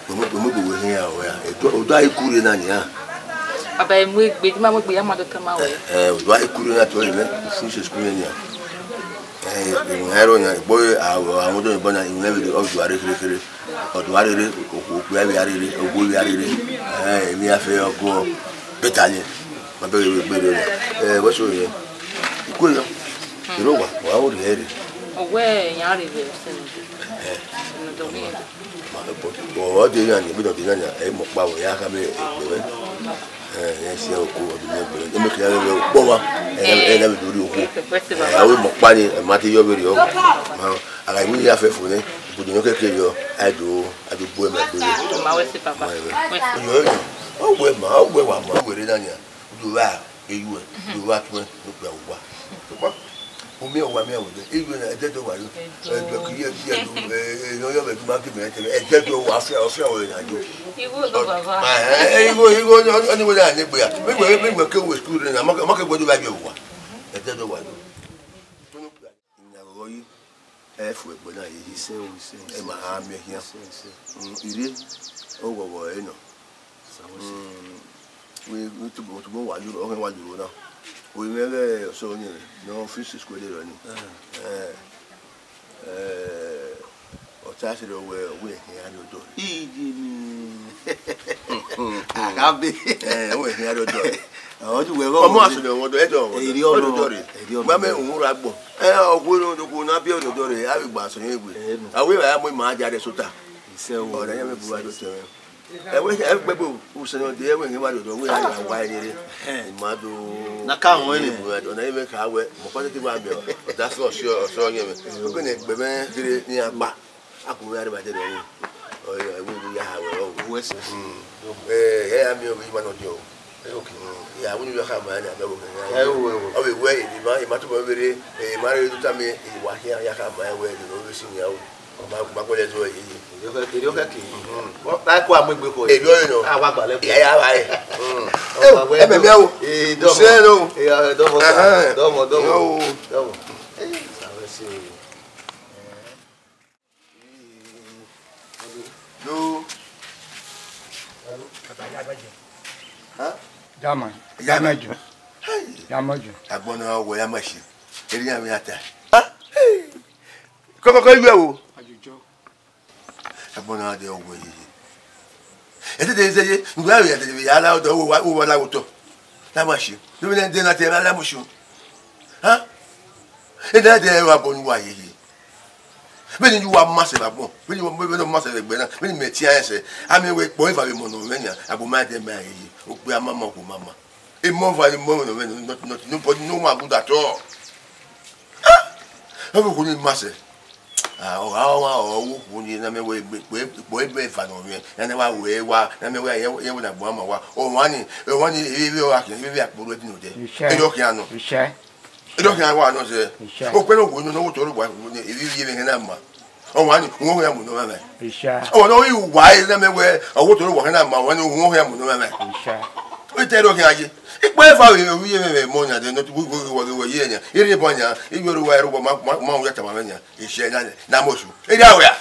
Ọ mẹ, ọ mẹ gbe wẹ hin ya wẹ a. Ẹ, odọ, odọ a i kure na nia. Baba, ẹ mu egbe, di ma mu egbe, ya ma do tama wẹ. Ẹ, ẹ, odọ a i kure na tọ ẹre, u fu se school nia. Ẹ, ẹ, ẹ, ẹ, ro nia, igbo, a, a, a, odọ ni bọ na, ẹ, ẹ, ọ ju a re khere khere. Ọdua rere, okpia vbe a rere, owo vbe a rere, ẹ, emwi a fẹ ọgọ bẹta yẹn, ma bẹghe vbe egbe rre. Ẹ, wẹ so yẹn, ikue yọ, iro wa, wa wo rhie ẹre. Ọ wẹ iran rre vbe ẹsẹ nọ. Ẹ, nọ dọ vbe. Ọ de iran ni, bi nọ de iran ni, ẹ, mọ kpa wẹ, ya khama egbe mwẹ. Ẹ, ẹ, si ẹ oko, ọ de mẹ egbe mwẹ. Ẹ, mẹ khian vbe ukpọmwa, ẹ, ẹ, ẹ, na vbe do rhie okhuo. Ẹ, ọ wẹ mọ kpa ni, ẹ, ma te yọ vberriọ. Ma, a gha mu ya fẹ fo nẹ, ibudo ne ọ kẹkẹ yọ, a do, a do bu ẹmwẹ gbe. Ma wẹ sẹ, papa. Ma wẹ. Wẹ sẹ. Ọ yọ, ọ yọ. Ọ wẹ ma, ọ wẹ wa ma, ọ wẹ rre na nia. Udu vba, eyu ẹ, udu vba tuẹn, ne okpia vbe owa. Sokpan, u miẹn owa, miẹn wẹ dẹ, eyu ẹ na, ẹdẹdẹ wa yo. Ẹdẹ kiri ẹdẹ ẹdẹ, ẹ, ẹ, yọ, yọ, vbe ma ke mẹ tẹ, ẹdẹdẹ wa, ọfia, ọfia wẹ na yo. Igho do baba. Ẹ, ẹ, igho, igho, ọ, ọ, ọ ni wẹ na ne egbe a. Mi wẹ, mi wẹ ke wẹ school rre na, ma ke, ma ke wẹ do vba ye owa. Ẹdẹdẹ wa yo. Ina ghọghọ yi, ẹ fu egbe na ye yi. Isẹ o, isẹ, ẹ ma ha miẹn khian. Isẹ, isẹ. Mm, irre, ọ ghọghọ ẹre nọ. Sa wẹ sẹ. Mm, wẹ, wẹ tobọ, tobọ wa yoro, ọ ghẹ wa yoro na. Wẹ mwẹ ghẹ ọsẹ ọnii, ne ọ fi se school rọ ni. Ẹ. Ẹ, ẹ, ọ ta sẹ wẹ, wẹ hin a rrie odọ rre. Iji ni. A gha be. Ẹ, wẹ hin a rrie odọ rre. Ọ ju wẹ vbe ọmọ asẹ ne ọ dọ, ẹ dọ, ẹ dọ, ẹ dọ rre. Eri ọnọ. Ma mẹ uhunmwu ra agbọn. Ẹ, ọ wẹ ne okhuo na biẹ odọ rre, a vbe gba asẹ yẹn egbe. Ẹ nu. A wẹ ra ya mu ima dia rre sota. Isẹ o. Ọ na ya mẹ bu wa do tẹ mwẹ. Ẹ wẹ, ẹ gbẹgbe usẹ ne ọ de, ẹ wẹ hin wa rrie odọ, wẹ a ya wa rere. Ẹ. Ima do. Na ka họn ẹre. Ima do, na ẹ vbe ka wẹ, mọ kọtẹ te wa gẹ, ọ da sẹ ọsẹ, ọsẹ ọyẹn mwẹ. Oke ne egbe mwẹ kherhe ne iran gba. A ku mwẹ arre vbe adẹrẹ ọnii. Ọ, ẹ, ẹ, wẹ ya ha wẹ ọ. Wẹ sẹ. Mm. Ẹ, ẹ, a miẹn ovbi ima nọ diọn o. Ẹ, okay. Mm. Ya, wẹ unu ya khama ya na, mẹ wo kẹ ya. Ẹ, wo, ẹ, wo. Ọ vbe wẹ, emwi ma, emwi ma tobọ vbe rre, emwi ma rre do tama, emwi wa khian ya khama ya wẹ, emwi ne ọ vbe sin ya o. Ọ ma, ma gbọdọ zẹ ọre yeye. Eri ọ kẹ, eri ọ kẹ ke. Mhm. Ọ, ta ku a mu egbe kọ. Eri ọre nọ. A wa gbalẹ. Ya, ya, wa, ẹ. Mm. Ẹ, ẹ, mẹ, mẹ, o. Ẹ, dọmọ. Sẹ, no. Ẹ, dọmọ, sir. Ẹhẹn. Dọmọ, dọmọ. Yo. Dọmọ. Ẹ, sa wẹ sẹ. No. Huh? Dama, ya ma ju. Hey. Ya ma ju. Agbọn na wẹ ya ma shi. Eri ya mi ata. Huh? Hey. Kọkọkọ iwe wo. Ajujọ. Agbọn na de ọwẹ yeye. Ete de ze ye, ngbe ya de ya la odọ wo wa, wo wa la otọ. La ma shi. Ni mi de na te la mu shi. Huh? Ete de wa bọ ni wa yeye. Vbene I wa ma sẹ vbe agbọn, vbene I wa, vbene ọ ma sẹ vbe egbe na, vbene imẹ tian ẹsẹ, a miẹn wẹ ikpọ eva vbe emọ ne ọ mwẹ nian, agbọn ma dẹ ma yeye, okpia ma ma, okhuo ma ma. Emọ eva vbe emọ ne ọ mwẹ, not, not, nobody, no one good at all. Ah! Ọ vbe okhuo ni ma sẹ. Ah, ọ gha ọmwa, ọ vbe okhuo ni na miẹn wẹ ikpọ, ikpọ eva ne ọ mwẹ, ya na wa wẹ wa, na miẹn wẹ ya, ya wẹ ne agbọn ma wa. Ọmwa ni, ọmwa ni, ivbi, ivbi ọ gha khian, ivbi akpọ ru ẹdin odẹ. Erriọ khian nọ. Erriọ khian wa nọ sẹ. Okpẹn ne ọ wo nọ, ne ọ wo toro wa, ivbi ivbi ẹmwẹ na ma. Ọmwa ni, uhunmwu ya mu ne ọ mwẹ. Ọmwa ne ọ ghi wa ẹre na miẹn wẹ, ọ wo toro wa na ma, ọmwa ni uhunmwu ya mu ne ọ mwẹ. Ọ te erriọ khian ye. Ikpọ eva vbe ivbi ẹmwẹ mọ yan de, nọ tu wo wo wo ye yan. Ere ba yan, ivbi oro wa ero ma ma ma ya tama mwẹ yan. Isẹ na na mo su. Ere a wẹ a.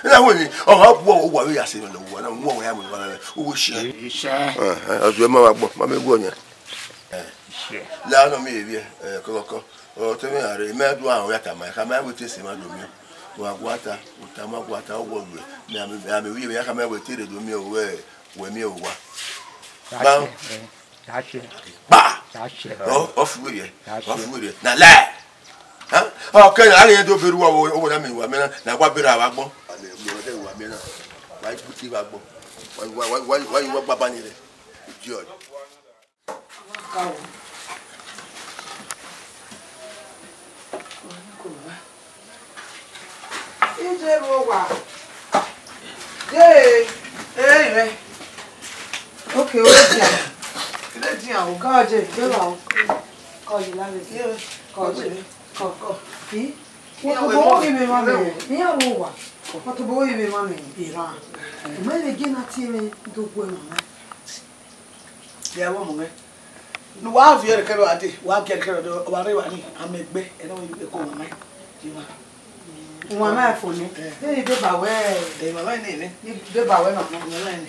Na wo ni, ọ gha bu ọ wa vbe ya se nọ wa na, uhunmwu ya mu ne ọ mwẹ. Uwu isẹ. Isẹ. Ọ tu ma wa gbọ, ma me gu ọ yan. Ẹ. Share. La nọ mi vbiẹ, ẹ, kọkọkọ. Ọ te mwẹ gha rre, mẹ do aro ya tama, ka ma wẹ te sẹ ma do miẹn. Wa guata, u tama guata, ọ wọ wẹ. Mẹ ame, ame wi ya ka ma wẹ te rre do miẹn wẹ, wẹ miẹn owa. Ba. Ba. Ọ, ọ fu wẹ. Ọ fu wẹ. Na la. Ha? Ọ kẹ na, a ghi do beru wa, wo, wo na mi wa mẹ na, na wa beru a vbe agbọn. Wa mi wa de wa mẹ na. Wa ikputi vbe agbọn. Wa, wa, wa, wa, wa, wa gbaba ni rre. Idiot. Ije ru owa. Ye, eh, ime. Okay, o dia. Ile dia o ga je, je wa o. Ko yi la le. Ye, ko je. Ko, ko. Fi. Wo to bo ime ma me. Ni a ru owa. Wo to bo ime ma me. Iran. Me le ge na tie me do gbe mama. Ya vbe ọmọ mwẹ. Ne uwa viọ ẹre kẹrẹ a dee, wa gie ẹre kẹrẹ dee, ọ wa rre evba ni, a mẹ gbe, ẹre ọ vbe ko mama. Ye ma. Uwa ma fo nẹ. Eh. Te i deba wẹ. Eh, mama nẹ nẹ. I deba wẹ mama. Mama nẹ.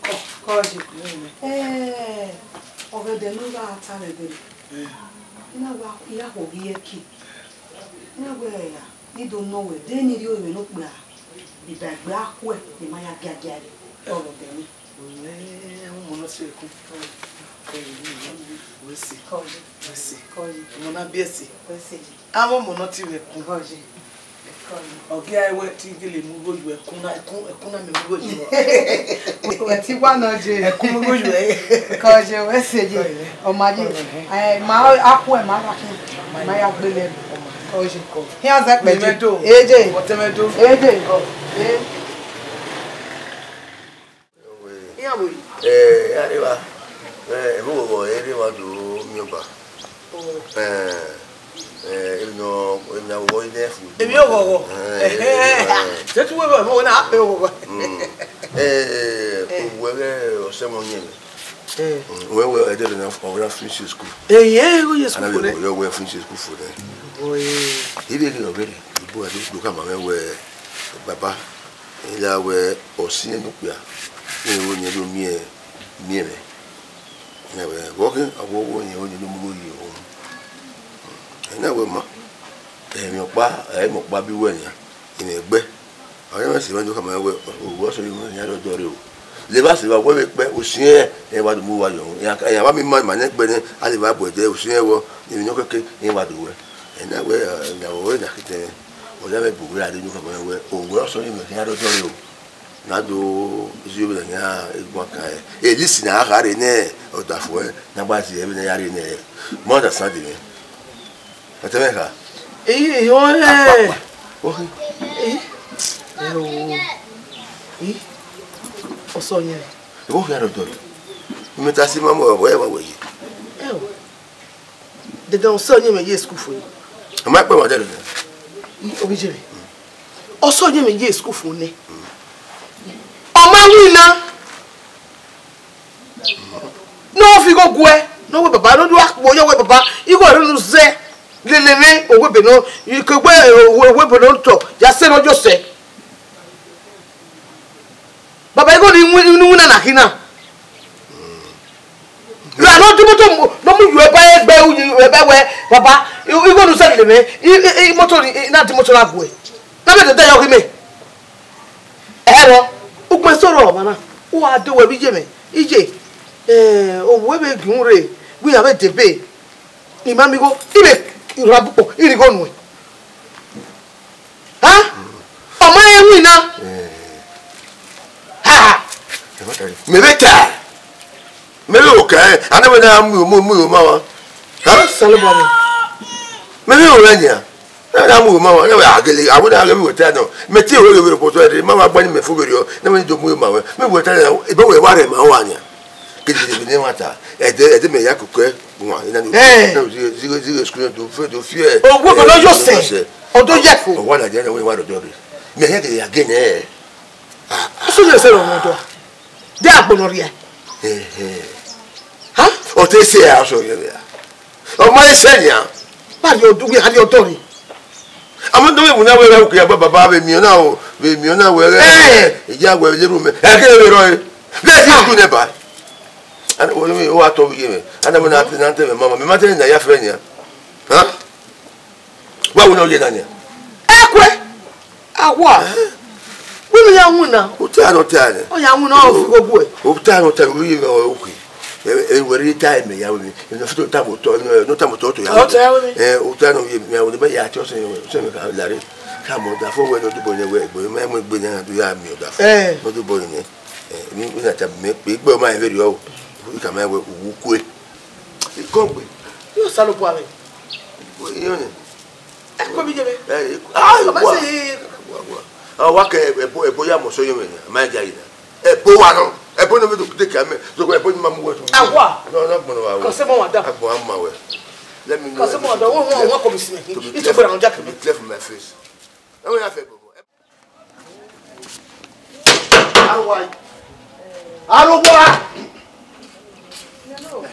Kọ, kọ je. Nẹ nẹ. Eh, ọghẹdẹ ne u gha ta vbe ẹdẹ. Eh. I na wa, I ya khuo ghi ẹki. I na wẹ ya, I do nọ wẹ, de ne I rhie orinmwẹ ne okpia, iba egbe akhuẹ, ne ima ya giagia ẹre, ọghẹdẹ nẹ. Ẹmwẹ ọmọ nọ tie ẹkun. Wẹ sẹ. Kọye. Wẹ sẹ. Kọye. Ọmọ na biẹ sẹ. Wẹ sẹ. Avbe ọmọ nọ tie ẹkun. Kọye. Kọye. Ọ ghi a wẹ te I gele mu igho yu ẹkun na, ẹkun, ẹkun na mẹ mu igho yu. Wẹ ti wa nọ je. Ẹkun mu igho yu ẹ. Kọye, wẹ sẹ je. Kọye. Ọ ma je. Kọye. Ẹ, ma akhuẹ ma ra khin. Ma ya gbele. Kọye. Kọye. Hian zẹ kpẹdẹ. Ọtẹmẹdo. Eje. Ọtẹmẹdo. Eje. Kọye. Iran vbe. Eh, ya rre evba. Eh, ẹvbo oghọghọ, ẹ rre evba do miẹn ọba. Oh. Eh, eh, emwi nọ, emwi nọ wọ ine fu. Emwi oghọghọ. Eh, eh, eh. Ẹhẹn. Eh. Te tu wẹ vbe ọmọ na pe oghọghọ. Mm. Eh, eh, eh, owẹ ghẹ ọsẹ mọ yẹn. Eh. Mm, wẹ, wẹ, ẹdẹ na, ọ na finish school. Eh, yeah, ọ ye school fo nẹ. Ana wẹ, wẹ finish school fo nẹ. Oh, yeah. Ibe ghi nọ vberriọ, ibo a do, do khama mwẹ wẹ, baba, I la wẹ ọsiẹn ne okpia, ne ro ne do miẹn, miẹn mwẹ. I na wẹ, vbe ọ khin, a wẹ, wẹ ọnii, ọnii ne mu igho yi o. I na wẹ ma, emwi ọkpa, emwi ọkpa bi wẹ nian, I mwẹ gbe. Ọyẹnmwẹ sẹ mwẹ do khama wẹ, owẹ ọsẹ mwẹ ne a rre ọdọ rre o. Levba sẹ evba wẹ vbe kpẹ, usiẹn, ẹ wa do mu uwa yọ. Iran, iran wa miẹn ima, ima nẹ gbe nẹ, a levba bu ẹdẹ, usiẹn vbọ, emwi ne ọ kẹkẹ, ẹ wa do wẹ. Ẹ na wẹ, ẹ na wẹ, ọ na khin tẹn mwẹ. Ọ ya mwẹ bu wẹ a rre ne u khama wẹ, owẹ ọsẹ mwẹ ne a rre ọdọ rre o. Na do zẹ vbene iran egbe kan ẹre. E list na a kha rre nẹ, ọdafẹn, ne a gba zẹ vbene a ya rre nẹ. Ma understand mwẹ. Ọtẹn mwẹ kha. Eyi, eyi, ọ rẹ. Apapa. Ohi. Eyi. Ẹ o. Eyi. Ọsẹ ọyẹnmwẹ. Ebo khian rre ọdọ rre. Imẹ ta si ma mọ, ọ wẹ, ẹ wa wẹ ye. Ẹ o. Dandan ọsẹ ọyẹnmwẹ ye school fo. Ọ ma kpẹ wa dẹ rẹ. Eyi, obijẹmwẹ. Ọsẹ ọyẹnmwẹ ye school fo nẹ. Ọ ma winna. Ne ọ fi igho guẹ, ne ọ wẹ baba, ne ọ do akpo yọ wẹ baba, igho ẹre ne u zẹ, lele mwẹ, owẹ ebe nọ, ikegbe, owẹ ebe nọ tọ, ya sẹ ne ọ yo sẹ. Baba, igho ni win, ni winna na khin na. Ra ne ọ di moto mu, ne ọ mu yu ẹba ẹgbẹ, u yu ẹba wẹ, baba, igho ne u zẹ lele mwẹ, i, i, i moto ni, i na di moto na guẹ. Na vbe dẹdẹ yọ ghi mẹ. Ẹhẹrhọ, ukpọn eso rrọọ ọmwa na, u gha do wẹ vbe iye mwẹ, iye, eh, owa vbe gie un rre, wẹ iran vbe debe, ne ima miẹn igho, I vbe rra bukpọn, I rhie igho nuẹn. Ha? Ọ ma rẹn winna. Ha! Mẹ vbe ta. Mẹ vbe ro kẹ, a na wẹ na mu, mu, mu, mu ma wa. Ha? Osanobua mwẹ. Mẹ vbe ro rẹ nian. Na na mu ma wa, na wẹ a gele, a wẹ na ghe vbe wẹ ta nọ. Mẹ te ro ghe vbe ro kpotọ ẹre, ma wa gba ni mẹ fo vberriọ, na wẹ ni do mu ma wẹ. Mẹ wẹ ta na, ebe wẹ wa rẹ ma wa nian. Kede kede ne wa ta. Ẹdẹ, ẹdẹ mẹ ya koko ẹ, wa, ina ni. Eh. Na zighe, zighe, zighe school do fe, do fi ẹ. Owẹ ebe nọ yo sẹ. Ọ do ye fo. Ọ wa na dia na wẹ wa do do re. Mẹ hẹ gele ya gele ẹ. Eso ye sẹ rọ wọn do. De agbọn nọ rhia. Ehe. Ha? Ọ te sẹ a sọ yẹ vbe a. Ọ ma sẹ nian. Ba rhie ọdọ, wẹ a rhie ọdọ rre. A ma do vbe mu na wẹ, wẹ ukia ba baba vbe miẹn na o, vbe miẹn na wẹ. Eh. Iya wẹ le ru mẹ. Ẹ kẹ vbe rọ e. Bless you, good neighbor. Ana wo mi o wa tọ vbe ye mẹ. Ana mo na te na te mẹ mama. Mẹ ma te na ya fẹ nian. Ha? Wa wo na ye na nian. Ẹ kuẹ. Awa. Wẹ ne ya winna. U ta nọ ta nẹ. Ọ ya winna, ọ fi igho guẹ. U ta nọ ta, wẹ ye mẹ o, okay. E, e, wẹ rhie ta mẹ ya wẹ mi. E, no fito ta mo tọ, no, no ta mo tọ to ya. Ọ ta ya wẹ mi. E, u ta nọ ye mẹ, wẹ ne mẹ ya te ọsẹ, ọsẹ mẹ ka la rre. Ka mọ ọdafẹn wẹ ne ọ dubọ nẹ wẹ, egbe mẹ, mẹ egbe nẹ, a do ya miẹn ọdafẹn. Eh. Ne ọ dubọ nẹ. E, mi, mi na ta mẹ, egbe ọ ma vberriọ o. I ka ma wẹ, u kue. Ikọgbe. Yọ Osanobua mwẹ. Wẹ, yọ nẹ. Ẹ kọ mi ye mẹ. Ẹ, ah, ọ ma wa. Se. Wa, wa. Ọ wa kẹ ẹbo, ẹbo ya mọ sọ ye mẹ, a ma dia ye na. Ẹbo wa nọ. Ẹbo ne mi do de kẹ mẹ. So ẹbo ni ma mu wẹ so. Awa. No, no, gbọnọ wa. Kọ se mọ wa da. Agbọn a ma wẹ. Let me know. Kọ se mọ wa da. Wọ, wọ, wọ kọ mi si mẹ. To be clear, to be clear for my face. Ẹ wẹ ya fẹ ẹbo. Awa. Arowa.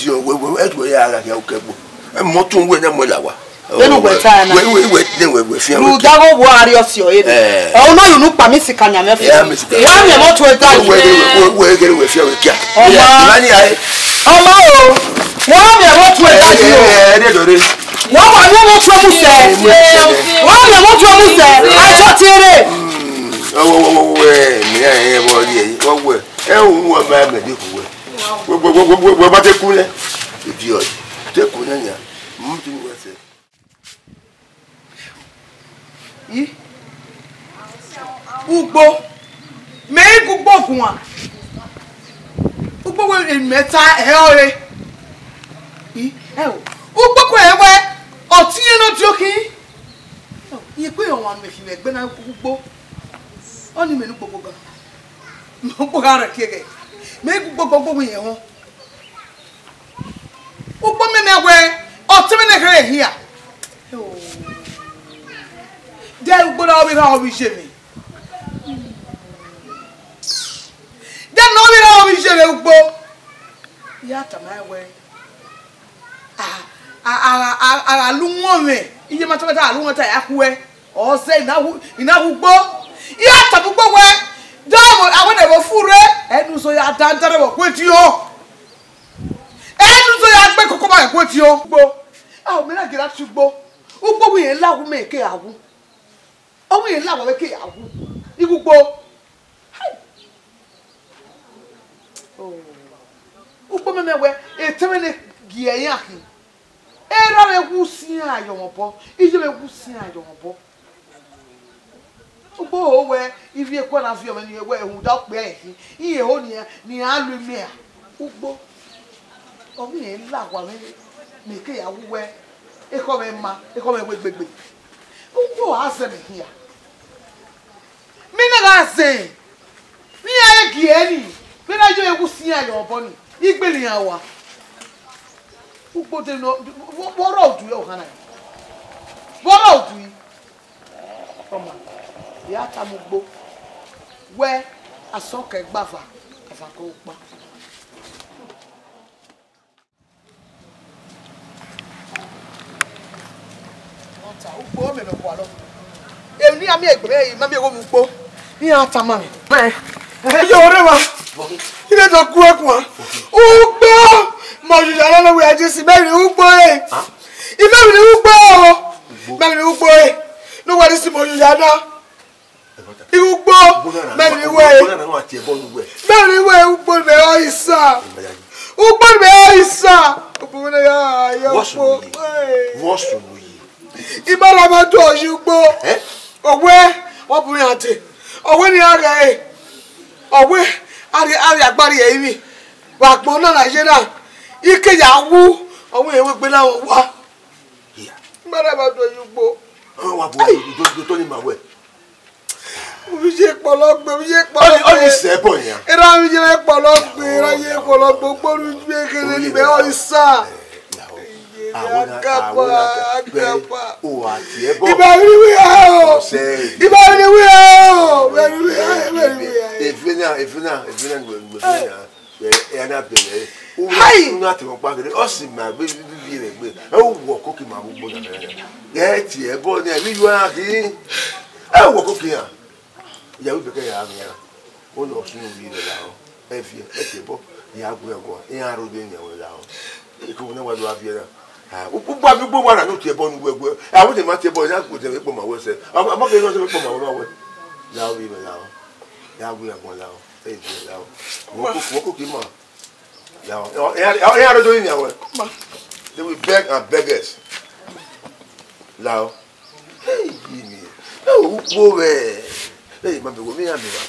Ẹzọ, wẹ, wẹ, wẹ, wẹ, ya gha khian ukẹ gbo. Ẹ, mọ tun wẹ ne mọ la wa. Vbene uwẹ ta na. Wẹ, wẹ, wẹ, ne wẹ, wẹ fian wẹ. Rhunmwuda vbe uwa rrie ọse ọre nẹ. Eh. Ọ na unu kpa mi sika yan mwẹ fi. Ya mi sika. Wa miẹn mọ tuẹ da yi. Wẹ, wẹ, wẹ, wẹ, wẹ, wẹ fian wẹ kia. Ọma. Ya, ma ni ae. Ọma o. Wa miẹn mọ tuẹ da yi o. Eh, eh, eh, ne dọ re. Wa wa miẹn vbe otu ẹmwẹ sẹ. Wa miẹn vbe otu ẹmwẹ sẹ. Ajọ tiere. Wẹ, wẹ, wẹ, wẹ, mẹ ya rẹn vbe ọ rrie, wẹ, wẹ, ẹ, u wa ma mẹ de ku wẹ. Wẹ, wẹ, wẹ, wẹ, wẹ, wẹ, ma te ku nẹ. Idiot. Te ku nẹ nia. Mm, te ku wẹ sẹ. I, ugbo, mẹ i gu ugbo guan. Ugbo wẹ emwi mẹ ta ẹre ọre. I, ẹ o, ugbo ku ẹre wẹ, ọ tie ne ọ die okhin. I kpe ọmwa ne mẹ khin vbe ẹgbẹe na ugbo. Ọnii mẹ ne ugbo gbogan. Ugbo gha rẹn kiẹghẹ. Mẹ i gu ugbo gbogan, ugbo wẹ irẹn họn. Ugbo mẹ mẹ wẹ, ọ te mwẹ ne kherhe hia. De ugbo na ọ vbe gha ọ vbe iye mwẹ. De ne ọ vbe gha ọ vbe iye mwẹ ugbo. I ya tama ẹn wẹ, a, a, a, a, a gha lu uwọnmwẹ, iye ma tama ẹn ta, a gha lu uwọnmwẹ ta, a ya khuẹ. Ọ zẹ, I na hu, I na hu ugbo. I ya tama ugbo wẹ, de ọ vbe, a wẹ ne ẹvbo fu rre, ẹnu zọ ya dandan vbe ọgua ediọn. Ẹnu zọ ya gbe koko ma ẹguediọn ugbo. A, mẹ na gie ra tie ugbo. Ugbo wẹ irẹn la wu mẹ ke a wu. Ọ wẹ irẹn la wa mẹ ke a wu. Igho ugbo. Hai. Oh. Ugbo mẹ mẹ wẹ, etẹn mwẹ ne gie iran khin. Erha vbe wu siẹn ayọmwẹ obọ, iye vbe wu siẹn ayọmwẹ obọ. Ugbo ho wẹ, ivbi ekuẹ na viọ mwẹ ne wẹ rhunmwuda okpia ẹre khin, irẹn ho nian, ne iran lu imẹ ra. Ugbo, ọ vbe irẹn la wa mwẹ, mẹ ke ya wu wẹ, ekhọe mwẹ ma, ekhọe mwẹ wẹ gbegbe. Ugbo a zẹ mẹ hia. Mẹ na gha zẹ, ne iran gie ẹre ni, vbene a yo wu siẹn ayọ obọ ni, igbele iran wa. Ugbo de nọ, vbe ọ rọ udu ọhanna? Vbe ọ rọ udu? Ọma, I ya tama ugbo wẹ, asọn kẹ gbe ava, ava kẹ ukpa. Ọ ta ugbo, mẹ vbe gualọ. Emwi ne iran miẹn egbe mwẹ, I ma miẹn igho mu ugbo. Iran tama mwẹ. Yo, rre evba. I vbe do gu ẹre guan. Ugbo, mẹ ojuja na nọ wẹ Jesu, mẹ vbe ugbo re. I mẹ vbe ugbo o. Mẹ vbe ugbo re. Ne uwa ni si mẹ ojuja na. Ugbo, mẹ vbe wẹ. Mẹ vbe wẹ ugbo mẹ ọ isa. Ugbo mẹ ọ isa. Ugbo mẹ ya ya ugbo. Vbọ sunu ye? I ma la ma do yi ugbo. Ọwẹ, ọ bu iran dee. Ọwẹ ne iran ghẹ ẹre. Ọwẹ, a rhie, a rhie agbọn rhie ẹrinmwi. Vbe agbọn na na ye na, I ke ya wu, ọwẹ irẹn wegbe na wa. I ma la ma do yi ugbo. Ọ wa bu do do ni ma wẹ. Ovbi iye kpọlọ gbe, ovbi iye kpọlọ gbe. Ọ ni sẹ ẹbọ yan. Erha ovbi iye kpọlọ gbe, erha iye kpọlọ gbe, okporo ugbe kere ni mẹ ọ isa. Iye mẹ agaba, agaba. O wa tie ẹbọ. Iba viri wi ha o. Iba viri wi ha o. Iba viri wi ha, iba viri wi ha. Evena, evena, evena, evena. Ẹ, ẹ na bẹghe. Hai! Una te ọkpa gele, ọ si ma gbe bi bi rẹ gbe. Ẹ u wọ koki ma ugbo na na. Ẹ tie ẹbọ ni, ẹ bi yọ a ghi. Ẹ u wọ koki ya. Ya wi bẹkẹ ya mi ya. O nọ sun wi rẹ la o. Ẹ viẹ, ẹ tie ẹbọ. Ya gu ẹguan. Iran aro de yan wẹ la o. Iko ne wa do a viẹ na. Ah, u, u ba mi ugbo wa na no tie ẹbọ nu wẹ wẹ. A wo de ma tie ẹbọ, ya gu de kpọ ma wẹ sẹ. A ma ke no tie kpọ ma wẹ ma wẹ. La o wi rẹ la o. Ya gu ẹguan la o. Ẹ viẹ la o. Wọ koki, wọ koki ma. Lao, e, e, e, e, aro do ni awẹ. Ma. They will beg and beg us. Lao. Hey, yini. Hey, ugbo we. Hey, ma be wo mi ya mi ba.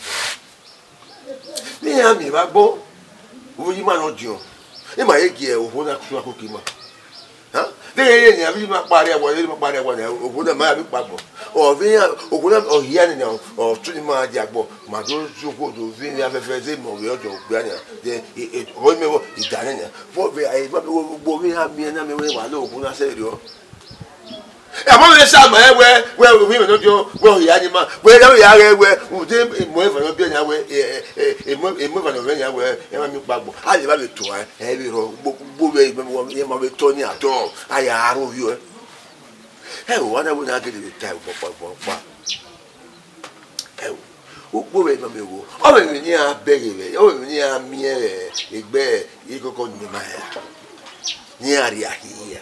Mi ya mi ba gbo. Wo yi ma no dio. E ma ye gie o ho na ku ku ki ma. Ha? De ye ye ni abi ma pare awa, ye ma pare awa na, o ho na ma abi pa gbo. O vi ya, o ho na o hia ni na, o tu ni ma dia gbo. Ma do ju ko do vi ni afẹfẹ ze mọ vbe ọjọ okpia nia. De, e, e, ọ mẹ vbọ, I da nẹ nia. Vbọ vbe, e, ma vbe wo, wo vbe a miẹn na mẹ wẹ wa lo okun na sẹ rriọ. Ẹ, ma vbe sa ma ẹ wẹ, wẹ, ovbi mwẹ nọ diọ, wẹ ọ hia ni ma. Wẹ, ya vbe ya ghẹ wẹ, ude, e, mọ eva nọ biẹ nia wẹ, e, e, e, e, mọ, e, mọ eva nọ vẹ nia wẹ, ẹ ma mi kpa gbọ. A lè ma vbe tuan, ẹ vbe rọ, gbo, gbo vbe, e, ma vbe tọ ni atọ, a ya aro vbiọ. Ẹ, o, wa na wẹ na gele vbe ta, gbọkpa, gbọkpa. Ẹ o, ukpo vbe nọ mẹ vbo, ọ vbe emwi ne iran bẹghe vbe, ọ vbe emwi ne iran miẹn vbe egbe ikọkọ ne ima hia, ne iran rhia hia.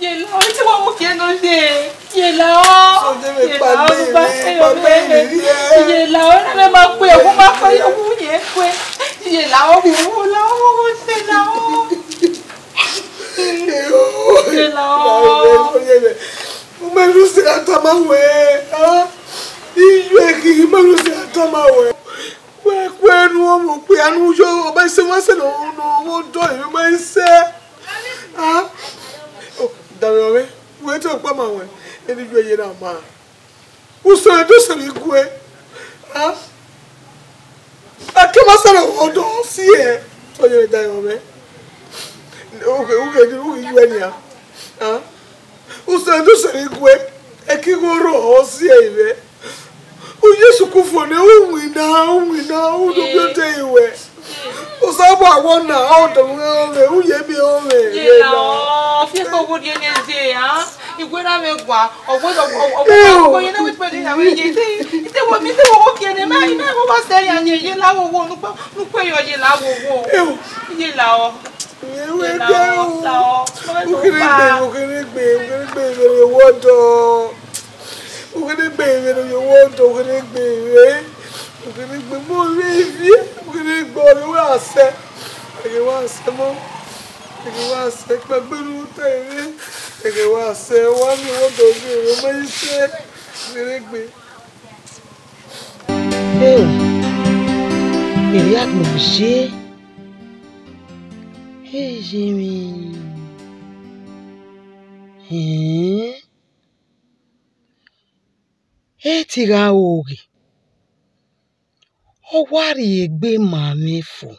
Ye la o, ite wa mu khian nọ ye. Ye la o. Ye la o, ne u ba kpeyọ vbe mwẹ. Ye la o, ne mẹ ma kue, u ma kue, u ye kue. Ye la o, u la o, ye la o. Ye la o. U ma ru sẹ gha tama wẹ, a? Iye ghi, u ma ru sẹ gha tama wẹ. Wẹ kue nu ọmọ okpia nu yo, ọ ma sẹ, wa sẹ ne ọ, ne ọ vbe odọ, emwi ma sẹ. A? O, davbe ọmwẹ, wẹ te ọkpa ma wẹ, eni iye ye na ma. Usẹ do sẹ vbe gue. A? A ke ma sẹ ne ọ vbe odọ si ẹ, ọ ye vbe davbe ọmwẹ. Ughe, ughe, ughe iye nia. A? Usẹ do sẹ vbe gue, ẹ ke igho rrọọ si ẹ vbe. U ye sukufo nẹ, u winna, u winna, u do miẹn odẹ ruẹ. Osanobua wẹ na, ọ dọ mwẹ ọmwẹ, u ye miẹn ọmwẹ. Ye la o, fi ẹkpo wo rhie ne ye, a? Iwẹ na vbe gua, ọ wẹ, ọ wẹ, ọ wẹ, ọ wẹ, ọ wẹ, ye na vbe kpe de ya vbe ye. Ite, ite wo, ite wo wo kie ne, ma, ma wo wa sẹ ya ye, ye la wo wo, nu kpe, nu kpe yọ ye la wo wo. Ye la o. Ye la o, la o. Ukhian egbe, ukhian egbe, ukhian egbe, vbe ne ọ vbe odọ. Ukhian egbe vbe ne ọ ye vbe odọ, ukhian egbe vbe. Ukhian egbe mọ vbe ivie, ukhian egbe ọ ghi wa sẹ. Ẹ ghi wa sẹ mọ. Ẹ ghi wa sẹ kpẹgbe ne u ta ẹre. Ẹ ghi wa sẹ, wa miẹn vbe odọ ghi vbe ma i sẹ. Ukhian egbe. Eo, erriọ agbọn ye. Eye mwẹ. Hẹn. E ti gha ro ghe, ọ wa rhie egbe ma mwẹ fo.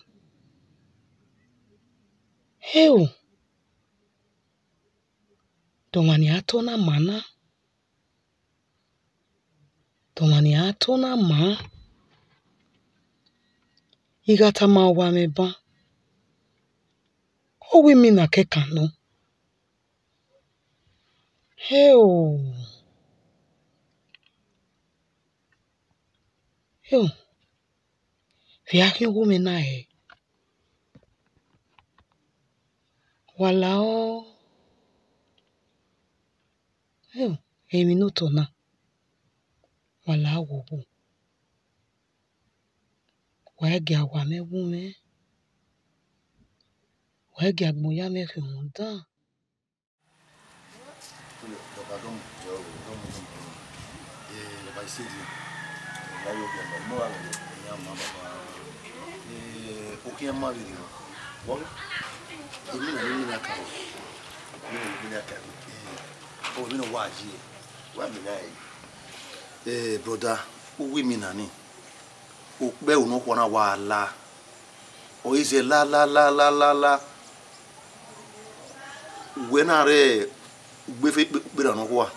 Heo, de ọmwa ne a tọ na ma na? De ọmwa ne a tọ na ma? I gha tama uwa mwẹ ban, ọ wẹ imina kẹkan nọ. Heo! Heo! Vbe a khian wu mwẹ na hẹ? Wa lahọ. Heo! Emwi ne otọ na, wa lahọ wo wo. Wa i gia wa mwẹ wu mwẹ. Wa i gia agbọn ya mwẹ khian dan. Okhian ma vberriọ. Wọ, emwi na ne imina ka, emwi na ne imina ka, ọ emwi ne ọ wa ye, wa mina ẹre. Eh, brother, uwu imina ni, okpẹ unu okhuo na wa la, ọ i zẹ la la la la la la. Wẹ na rre ugbefe ikpe-, ikperha nọkhua,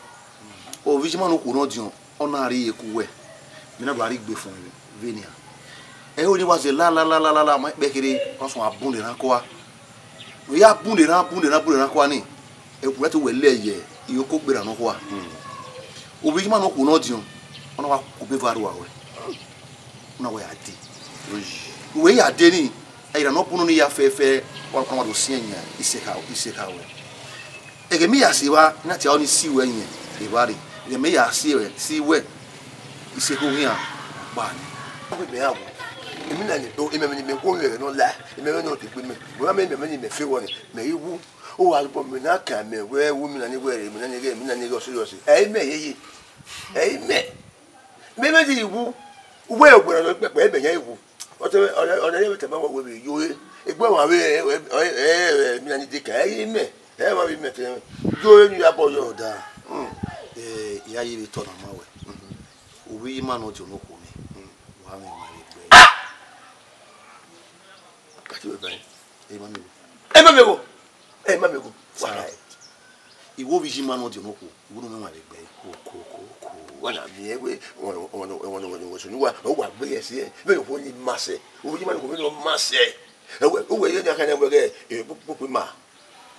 ovbi ijima ne okhuo nọ diọn, ọ na rri iyeku wẹ, mẹ na do gha rri igbe fọn vbe, vbenian. Ẹho ni wa zẹ la la la la la la, ma ikpẹ kherhe, ọ sọn a bun de na kua. Ne ọ ya bun de na, bun de na, bun de na kua ni, ẹvbo ẹto wẹ lẹ ye iyoko ikperha nọkhua. Ovbi ijima ne okhuo nọ diọn, ọ na wa ku obọ eva rua ruẹ. Una wa ya dee. Uwẹ ya dee ni, ira ne ọ bunu ni ya fẹfẹ, wa kọnọ wa do siẹn yan isekha, isekha ruẹ. Ẹghẹ mẹ ya si evba, na tie aro ni si ruẹ yan evba rre. Ẹghẹ mẹ ya si ruẹ, si ruẹ, isekha owian kpa ni. Ọ gbe mẹ ya wu. Emwi na ni, emwi ne mẹ wo mwẹ ne ọ la, emwi ne ọ te gbe mẹ. Mẹ ma mẹ emwi ne mẹ fe vbọ ni, mẹ i wu. Ọ gha gu mẹ na kan mẹ wẹ wu emwi na ni wẹ rre, emwi na ni ghe, emwi na ni ghe ọ serious. Ẹ i mẹ yeye. Ẹ i mẹ. Mẹ mẹ ti wu, uwẹ ogbẹnrẹn nọ kpẹkpẹ, ẹ mẹ yan wu. Ọ te, ọ, ọ, ọ, ọ, te ma wẹ wẹ vbe yo e. Egbe ọmwa vbe, ẹ, ẹ, ẹ, ẹ, emwi na ni de kan, ẹ i mẹ. Ẹ ma vbe mẹ te, yo e ni ya bọ yọ. Brother, eh, I ya ye vbe tọ na ma wẹ. Ovbi ijima ne ọ diọn ne okhuo nẹ, wa mwẹ emwa vbe egbe. Ka ti wẹ ba ẹn. Ẹ ma miẹn igho. Ẹ ma miẹn igho. Ẹ ma miẹn igho. Wa ra ẹn. Igho ovbi ijima ne ọ diọn ne okhuo, igho ne ọ mwẹ emwa vbe egbe. Oko, oko, oko. Wa na miẹn wẹ, wa, wa, wa sunu wa, ọ wa gbe yẹ si ẹ. Vbene okhuo ni ma sẹ. Ovbi ijima ne okhuo vbene ọ ma sẹ. Ẹ wẹ, uwẹ ye ne a khẹ nẹ wẹ ghẹ, e, kpokpo ma.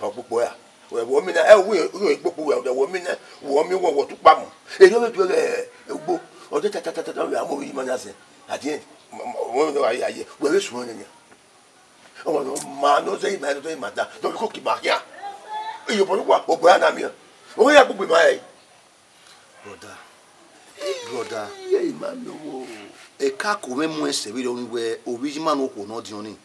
Ọ kpokpo ra. Wẹ, wọ mina, ẹ, wẹ, wẹ kpokpo wẹ, wọ mina, wọ mi wọ, wọ tukpa mu. Erriọ vbe tuẹ ghẹ, ugbo. Ọ te ta, ta, ta, ta, ta, wẹ, a mu ovbi ijima na sẹ. At the end, ma, ma, wẹ, wẹ, aye, aye, wẹ vbe suẹn nẹ nia. Ọmọ ne ọ ma ne ọ zẹ ima, ne ọ zẹ ima da, ne ọ vbe koko ima khian. Iyobọ ne uwa, obọ ya na miẹn. Ọ ya gbugbe ima ẹre. Brother, brother. Iye ima miẹn owo. Eka ko mwẹ mu ẹsẹ vberriọ ni wẹ ovbi ijima ne okhuo ne ọ diọn ni.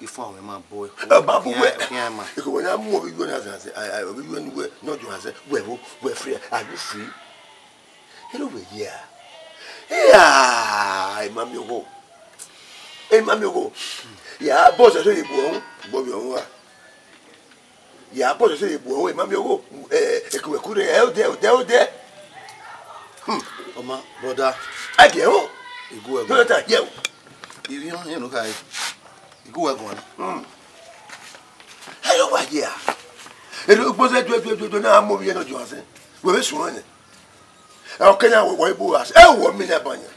Ifa mwẹ ma bọ. Ẹ ba bu wẹ. Khian, khian ma. Eko wẹ na mu ovbi ijima na zẹ, a, a, ovbi ijima ni wẹ, ne ọ diọn azẹ, wẹ vbo, wẹ free, are you free? Ero vbe ye a? Ia, ima miẹn owo. Ima miẹn owo. Ya bọ sẹ sẹ ye bu ọhun, gbọ vbe ọhun a. Ya bọ sẹ sẹ ye bu ọhun, ima miẹn owo. Eh, ekuwẹku rre, ẹ odẹ, odẹ, odẹ. Hmm. Ọma, brother. A gie o. Igu ẹgọ. Brother, ye o. Ibi hàn yẹn ló ka yìí. Igu ẹgọ ni. Hmm. Ẹ ló wà yìí a. Ẹ ló gbọ́dọ̀ dúdúdúdú náà mọ̀ bí ẹ lọ́jọ́ àṣẹ. Wẹ́wẹ́ sùn wọn ni. Ẹ, okay, now, wọ ibu wa. Ẹ wọ mi na banya.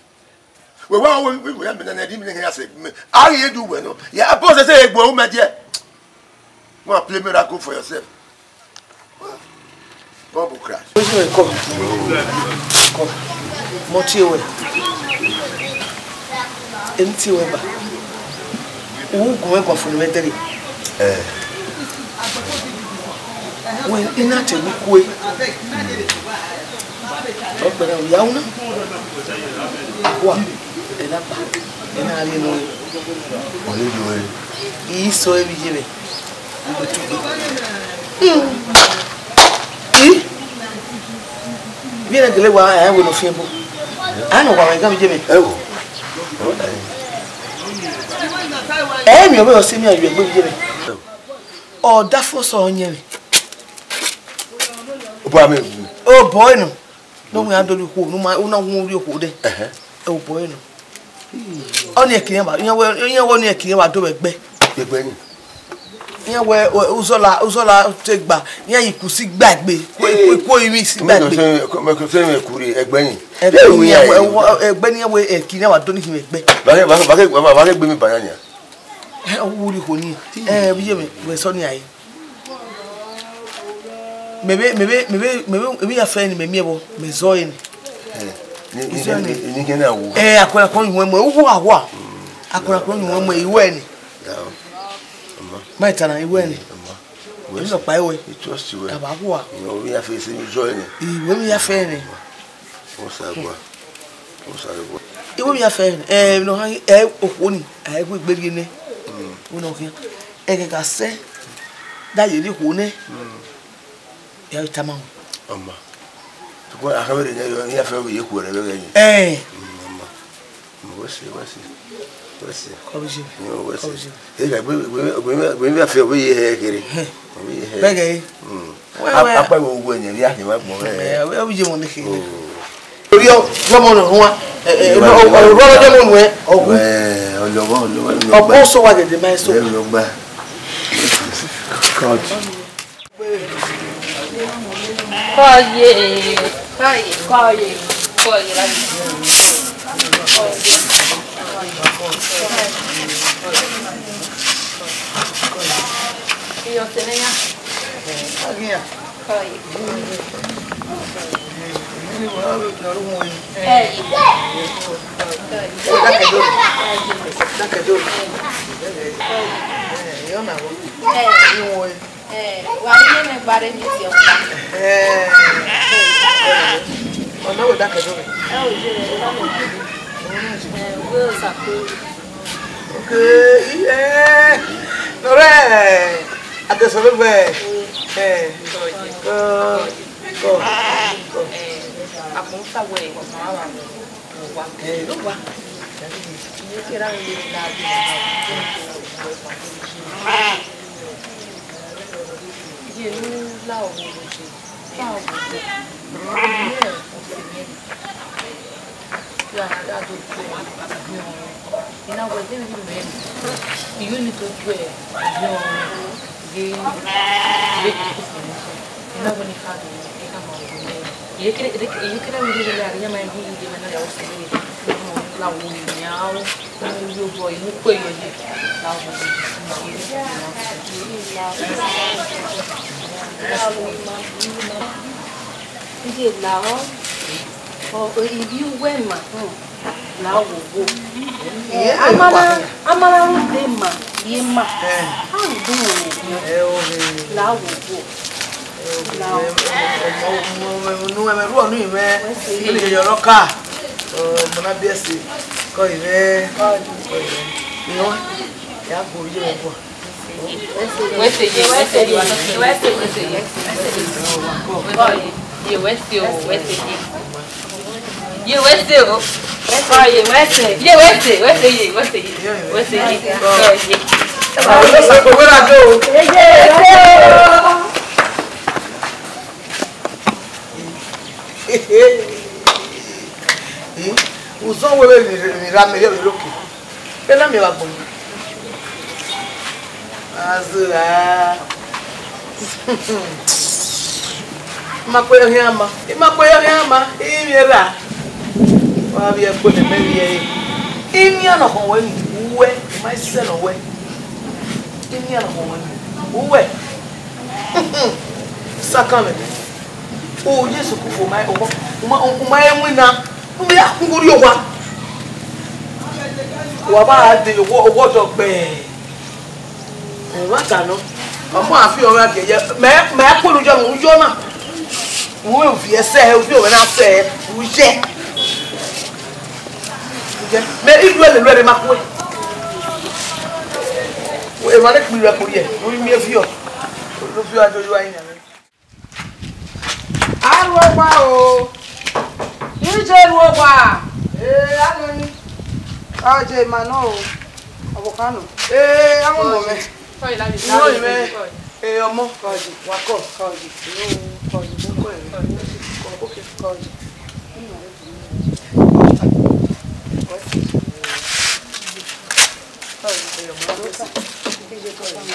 Wẹ wa wọ mi na, mi na di mi na ya se. A ye du wẹ no. Ya boss say egbo o me die. Go and play miracle for yourself. Bumbo crash. Ojú ẹ̀ kọ́. Kọ́. Mo ti wẹ̀. Èmi ti wẹ̀ bá. Uwu gun ẹ̀gbọ́n fún mi tẹ́lẹ̀. Eh. Wẹ iná tẹ̀lé kú ẹ. Ọgbẹ̀rẹ̀ òyà wọn. Wà. Ẹ náà pa. Ẹ náà rí inú ẹ. Ọ̀lẹ́ yọ ẹ. Ìyí sọ ẹ bí yé rẹ̀. Ih! Vbene gele wa, ẹ wẹ ne ọ fiẹn bo. A nọ wa, wa gha vbe je mẹ. Ẹ wo. Ẹ mi ọ vbe ọ si mi a yọ egbe vbe je mẹ. Ọ da fo sọ ọ yẹn mẹ. Obọ amẹ. Obọ eno. No we adori okhuo, no ma, una wu ri okhuo de. Ẹhẹn. Ẹ obọ eno. Ọni ẹki yẹn ba, iyan wẹ, iyan wẹ ọni ẹki yẹn ba do vbe ẹgbẹ. Ẹgbẹ ni. Iran wẹ, ẹ, uzọla, uzọla te gba, iran ye ikusi gba egbe, ku, ku, ku emwi si gba egbe. Mẹ kọ sẹ, mẹ kọ sẹ mẹ kure ẹgbẹ yin. Ẹgbẹ yin, ẹgbẹ yin, ẹgbẹ yin wẹ ẹki na wa do ni hin ẹgbẹ. Ba ke, ba ke, ba ke, ba ke gbe mi ba yan yan. Ẹ, ọ wu ri kho ni. Ẹ, bi ye mẹ, wẹ sọ ni ae. Mẹ vbe, mẹ vbe, mẹ vbe, mẹ vbe, emwi ya fẹ ni mẹ miẹn vbọ, mẹ zọ ẹre ni. Ẹ, ni, ni, ni, ni kẹ na wu. Ẹ, akọrakọ yin wẹ mọ, uwu awa. Akọrakọ yin wẹ mọ, iwẹ ni. Dao. Ọma. Ma ta na, iwẹ ni. Ọma. Emwi nọkpa iwẹ. I trust you well. Aba hua. Ìyẹn orí àfẹsẹ̀ mi zọ ẹni. Iwẹ mi ya fẹ ni. Wọ́n sá gbà. Wọ́n sá gbà. Iwẹ mi ya fẹ ni. Ẹ, nọ ha, ẹ, okhuo ni, ẹ, gu igberie nẹ. Mm. Wẹ nọ khian. Ẹghẹ gha sẹ, da ye rhie okhuo nẹ. Mm. Ya tama. Ọma. Tukun, a kha vbe rhie nẹ, ya fẹ vbe ye khuẹ rẹ vbe ẹghẹ ni. Ẹ. Mm, ọma. Wẹ sẹ, wẹ sẹ, wẹ sẹ. Kọbije. Wẹ sẹ. Kọbije. Ega, gbe, gbe, gbe, gbe, gbe, afẹ, wẹ ye hẹ kere. Wẹ ye hẹ. Bẹgẹ. Mm. Wẹ, wẹ. Apa wo wo ne ya ke wa gbọn. Ẹ, wẹ, wẹ ye wọn ne ke. Oh. Orí ọ, lọmọ nọ wa. Ẹ, ẹ, ọ̀rọ̀ ọjọ́ mọ nù ẹ, ọ̀gùn. Ẹ, ọlọ́wọ́, ọlọ́wọ́, ọlọ́wọ́. Ọ̀pọ̀ sọ wa gẹ̀dẹ̀ máa ń sọ. Ẹ, ọlọ́wọ́. God. Kọye, kọye, kọye, kọye láti. Iyọ tẹlẹ ya. Kọye. Ẹ. Ẹ. Ẹ, wa rhie nẹ gba rre meet ọkpa. Ẹ, ọ nọ wẹ dakẹ do. Ẹ, o je rẹ, o da mẹ. Ẹ, wẹ Osaku. Ok, ẹ, nọ rẹ, adesọlẹ vẹ, ẹ, kọ, kọ, kọ. Ẹ, akpọnmwuta wẹ, ọmọ a wa. Owa, ẹ, owa. Iyeke ra ghi na gbe. Ye ne u la ọvbokhan, fa ọvbokhan. Ye ọse mwẹ. Ya, ya do do. I na wẹ de ru mẹ. Iyo ni to do ẹ. Yo. Ye. Ye. I na wẹ ne I kha do, I kha ma do nẹ. Iyeke, iyeke, iyeke na wẹ de la, ya ma yi de ma na ya ọse mwẹ. La wo ni ya o. Iyobọ, I mu kue yọ ye. La wo ni. Ye la o. Ọ, ivbi uwẹ ma, hmm, la wo wo. Ẹ, a ma na, a ma na ru de ma, ye ma. Ẹ. A ru de ma. Ẹ, o, ẹ. La wo wo. Ẹ, o, la wo. Ẹ, ẹ, ẹ, unu ẹmwẹ ruọ nu imẹ. Wẹ sẹ ye. Ẹ, ye yọrọ ka. Ọ, mo na biẹ ẹse. Kọ imẹ. Kọ imẹ. Iran, ya gbe orí rẹ bua. Wẹ sẹ ye, wẹ sẹ ye, wẹ sẹ ye, wẹ sẹ ye. Ye wẹ sẹ o, wẹ sẹ ye. Ye wẹ sẹ o. Ọ ye wẹ sẹ. Ye wẹ sẹ, wẹ sẹ ye, wẹ sẹ ye. Wẹ sẹ ye. Ọ ye. Àwọn ló sàkó wẹ́rà tó. Ye wẹ sẹ o. Uzọn wẹẹ vbe emwi ra mẹ ye vbe roke. Vbene a miẹn vbe agbọn. Azọ ra. I ma kue yọ khian ma. I ma kue yọ khian ma. I miẹn ra. Wa vbiẹ kue ne mẹ vbiẹ re. I miẹn nọ khọn wẹ ni. Uwẹ, ma i sẹ nọ wẹ. I miẹn nọ khọn wẹ ni. Uwẹ. Sakan mẹ. O Jesu ku fo ma, o ma, o ma, o ma winna. U ma ya khu urhi owa. Wa ba de owa, owa ọdọ gbẹẹ. Ẹmwata nọ. Ọmọ afi ọmọ a ke ye. Mẹ, mẹ kpolo yọ, u yọ na. U viọ sẹ, u viọ na sẹ, u ye. Mẹ ilu ẹlẹ lu ẹre ma kue. Emwa ne kpiri ẹko ye, u miẹn viọ. U viọ ajo yo ayin. Aruọgba o. Ije ruọgba. Ee, anọ ni. Aje ma nọ o. Ọvbokhan nọ. Ee, amọmọ mwẹ. Kọe, la mi. Nọ mwẹ. Ee, ọmọ. Kọe. Wa kọ. Kọe. Kọe. Kọe. Kọe. Kọe. Kọe. Ee, ọmọ.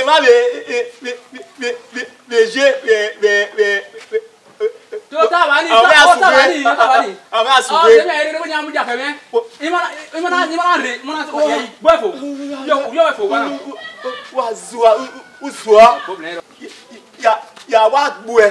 Emwa vbe, vbe, vbe, vbe, vbe, vbe, vbe ye, vbe, vbe, vbe, vbe, Tota vbani, ọmwa tota vbani, asugbe, tota vbani. Ọmwa asugbe. Ọ, sẹ mẹ, ẹ, ẹ, ẹ, ya mu dia kẹ mẹ. Ima na, ima na rre, ima na, ọ, bọ ẹfo. Yo, yo, ẹfo, wa na. Wa zua, u, u, u zua. Problem. Ya, ya, ya wa gbuẹ.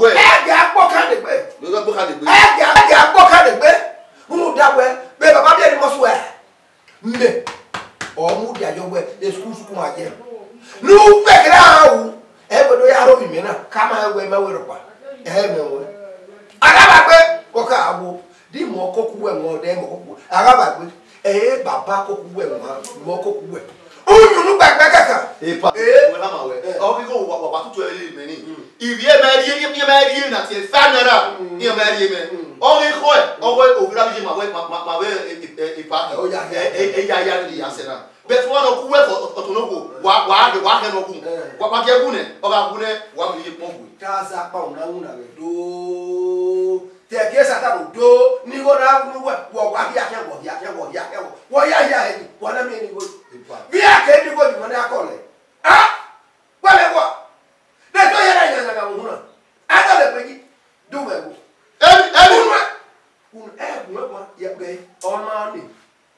wẹ. Ẹ gẹ agbọkandegbe. Wẹ gẹ agbọkandegbe. Ẹ gẹ, ẹ gẹ agbọkandegbe. Rhunmwuda wẹ, vbe baba biẹ ni mọ suẹ. Mẹ, ọ mudia yọ wẹ, school school ma yẹ. Ne u vbe kere a ru, ẹ wẹ do ya ro vbe imẹ na, ka ma wẹ ma wẹ rọkpa. Ẹ mẹ wẹ. A gha vba gbe, ọ ka wo. Di mọ koko uwẹ wọn, de mọ koko uwẹ. A gha vba gbe. Ẹ baba koko uwẹ wọn, mọ koko uwẹ. Uyunnu gbẹgbẹ kẹkan. Epa, Eh. Wẹ na ma wẹ. Eh. Ọ ghi gho wa, wa, wa tutu ẹ ri mẹ ni. Mm. Ivbi e mẹ rie, ivbi e mẹ rie na tie five naira. Mm. Iran mẹ rie mẹ. Mm. Ọ ghi khọe, ọ wẹ ovbi ra vbe ma wẹ, ma, ma, ma wẹ, e, e, e, e party. Ọ ya, ya, Eh, eh, eh, ya, ya, ni ya sẹ na. But one of uwẹ for ọtọnọgho, wa, wa, wa kẹ nọ gu. Eh. Wa, wa kẹ gu nẹ, ọ gha gu nẹ, wa mi ye kpọn gu. Ka sa pa una una vbe do. Te ẹki Satan do, ne igho na ru wẹ, wẹ wa hia khian, wẹ hia khian, wẹ hia khian, wẹ hia hia hẹ, wa na miẹn ne igho. Vbe a ke ne igho yi ma na kọlẹ. A, wẹ lẹ wa. Ne to yẹrẹ yan yan ghẹ uhunmwu na. A dọlegbe yi, du mwẹ ẹvbo. Emi, emi. Unu ẹ, unu ẹ, unu ẹ wa ya gbe ọma ni.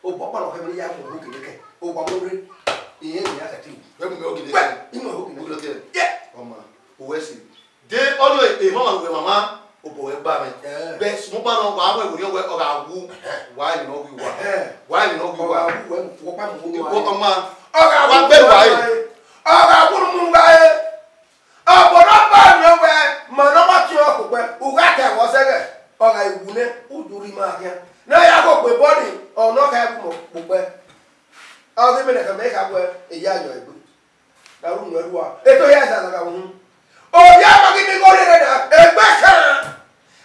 Obọ kpalọ kẹ vbe ya mu ohu kene kẹ, owa mu rre, irẹn ne a sẹtin. Wẹ mu mẹ ogele kẹ. Wẹ, I mu ohu kene kẹ. Ogele kẹ. Yeah. Ọma, owẹ si. De ọni emama wẹ mama, obọ wẹ gba mwẹ. Eh. Bẹ sumọ ba nọ, wa wẹ wẹ wẹ ọ gha wu. Eh. Wa ni nọ wi wa. Eh. Wa ni nọ wi wa. Ọ gha wu wẹ, wọ pa mu wu wa. Ọma. Ọ gha wu wa gbe wa. Ọ gha wu mu wa. Ọbọ ne ọ ba miẹn wẹ, ma ne ọ ma tiọn okpukpẹ, u gha ta ẹvbo sẹghẹ, ọ gha wu nẹ, u do rhie ima khian. Ne ọ ya ghe okpebọ ni, ọ ne ọ gha wu okpukpẹ. Ọ ghi mẹ nẹ khama ekhọe wẹ, e ya yọ egbe. Na ru nuẹn rua, eto hia zazagha uhunmwu. Ovbi amẹ ghi ni igho rre na, egbe kan.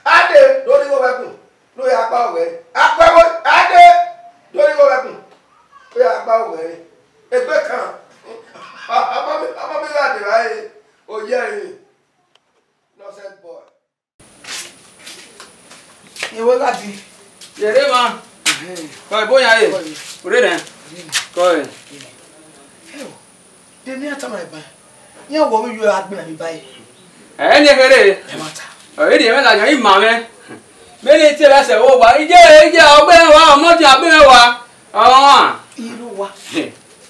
A dee, do rhie igho vbe ẹkun, ne u ya kpa owẹ. Akpẹvbo, a dee, do rhie igho vbe ẹkun, ne u ya kpa owẹ. Egbe kan. Amami, amami gha dee vba ẹre, oyẹ ẹre. Nonsense boy. Ẹ wẹ gha di. Yẹrẹ emwa. Kọ ebo yan re. Ore nẹ. Kọ e. Ẹ o. De ne iran tama ẹban, iran wẹ vbe yu agbọn na vbe ba ẹre. Ẹ ne kherhe. Ẹ ma ta. Ọ rhie mwẹ ladian ima mwẹ. Mẹ ne tie vbe ẹsẹ vbe owa. Iye, iye, ọ gbe mwẹ wa, ọmọdiọn gbe mwẹ wa. Ọmwa. Iye vbe owa.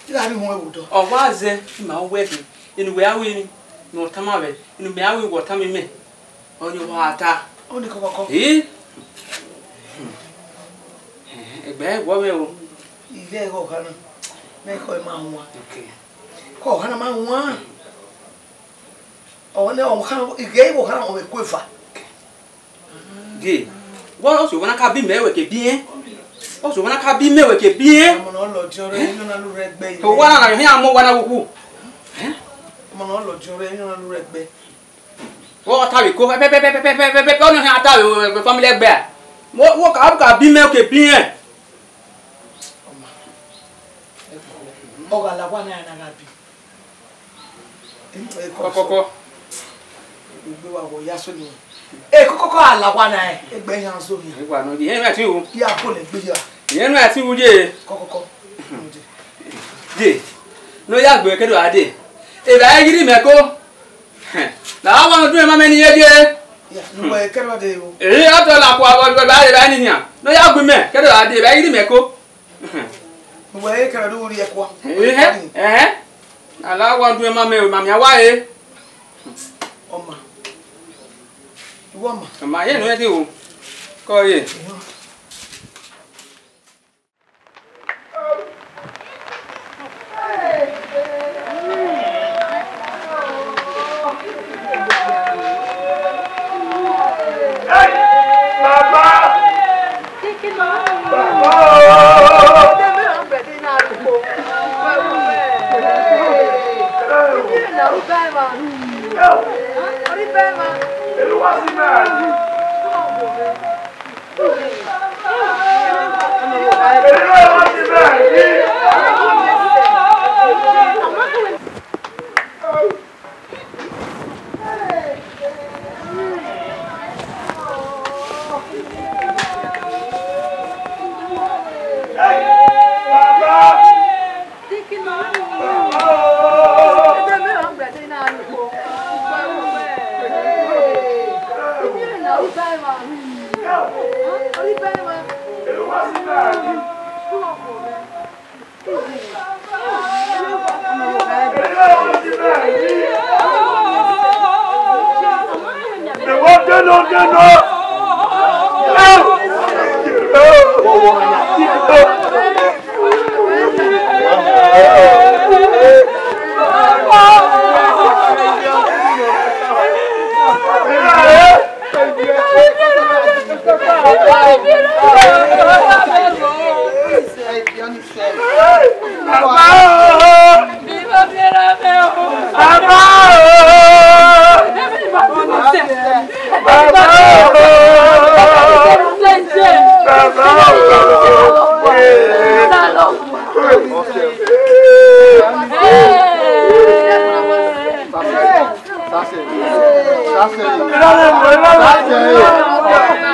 Iran vbe họn ẹvbo dọ. Ọ wa zẹ, ima wẹ khin. Enu wẹ a ru emwi ne ọ tama mwẹ, enu mẹ a ru wẹ ọ tama imẹ. Ọni wa ta. Ọni kọkọkọ. Ii. Ẹgbẹ wọ mwẹ o. Ighe ẹghẹ ọghan na, mẹ khọ ma huan. Okay. Khọ ọghan na ma huan. Ọghan na, ọghan, ighe igho ọghan na, ọ vbe ku eva. Ye, wọ ọse owa na ka bi mẹ wẹ ke biẹn. Ọse owa na ka bi mẹ wẹ ke biẹn. Ọmọ na lọdiọ rẹ, iyọn na lu rẹ gbe. To wa na na hian mọ wa na wuku. Ọmọ na lọdiọ rẹ, iyọn na lu rẹ gbe. Wọ ta vbe ko, pẹpẹpẹpẹpẹpẹpẹ, ọnọ hian ta vbe family ẹgbẹ a. Wọ ka ka bi mẹ ke biẹn. Ọ gha la wa na ya na gha bi. Kọkọkọ. Egbe wa wọ ya so ni. E kọkọkọ a la wa na, egbe yan so ni. Egbe wa nọ, iye na ti wu. Ya ko le gbe ya. Iye na ti wu je. Kọkọkọ. Je. No ya gbe ke do ade. Evba e ghi rhie mẹ ko. Na wa dun emwa mẹ ni ye je. Ya, nu wẹ kẹrọ de o. Eh, a tọ la kua vbe evba ni nian. No ya gbe mẹ ke do ade, evba e ghi rhie mẹ ko. Wẹ kẹrẹ do rhie ẹkua. Ẹhẹn, ẹhẹn. Ala wa dun emwa mẹ, emwa mẹ a wa re. Ọma. Iwọ ọma. Ọma, ye nu ẹ ti wo. Kọ ye. Hey! Baba! Baba o! Hey! Hey! Oluwa si mẹ. Baba o! Baba o! Baba o! Baba o! Sase. Sase. Sase.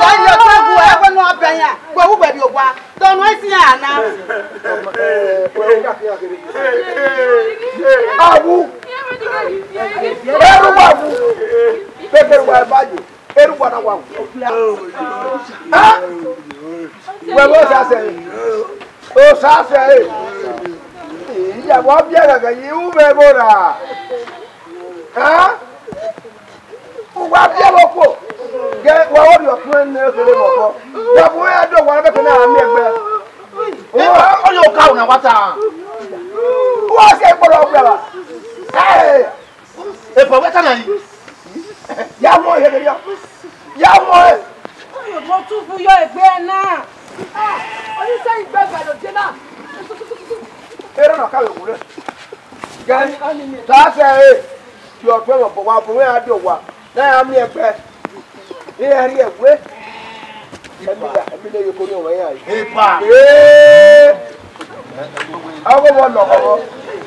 Ya ye ọtẹn gu ẹvbo ne ọ bẹ yan, wẹ wu wẹ rrie owa, dọnọ esi iran na. Awu, erhunmwu awu, kekere uwa eva ye, erhunmwu na wa wu. Ha? Wẹ vbe Osasẹ? Osasẹ, iya, wa biẹ ghẹghẹ yi u vbe ẹvbo ra? Ha? Uwa biẹ vbe okhuo, gẹ wa rhie ọtuẹn ne kherhe vbe obọ. Wa bu iran do wa vbe kene a miẹn ẹgbẹ. Ọni oka una wa ta. Wa si ẹgbẹrẹ ọgba ra. Ẹ, epa wẹ ta na yi. Ya wọn he ya. Ya wọn he. Mo tun bu yọ egbe na. Ah, oni se igbe gba do je na. Erha na ka vbe wu rre. Gẹ, ta sẹ ẹre, fi ọtuẹn mwẹ obọ, wa bu mwẹ ra die owa, ne a ya miẹn ẹgbẹ. Iran rhie ẹwe. Ẹmila, Ẹmila ye kori ọmwa iran. Epa. Ee. Ọghe vbọ nọ ọghọ.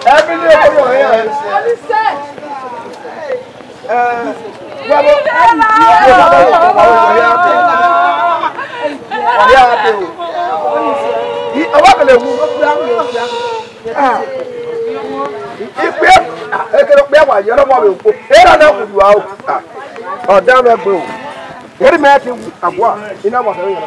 Ẹmila ye kori ọmwa iran. Oni se. Ẹ, wa bo. Wa ya be o. I, ọwa kele wu. Ah. Ikpia, ekere okpia wa ye, ọmọ vbe okpo. Erha na khudu aro. Ah. Ọ da mwẹ gbe o. Eri mẹ ti wu agua, I na wa fẹ yọ.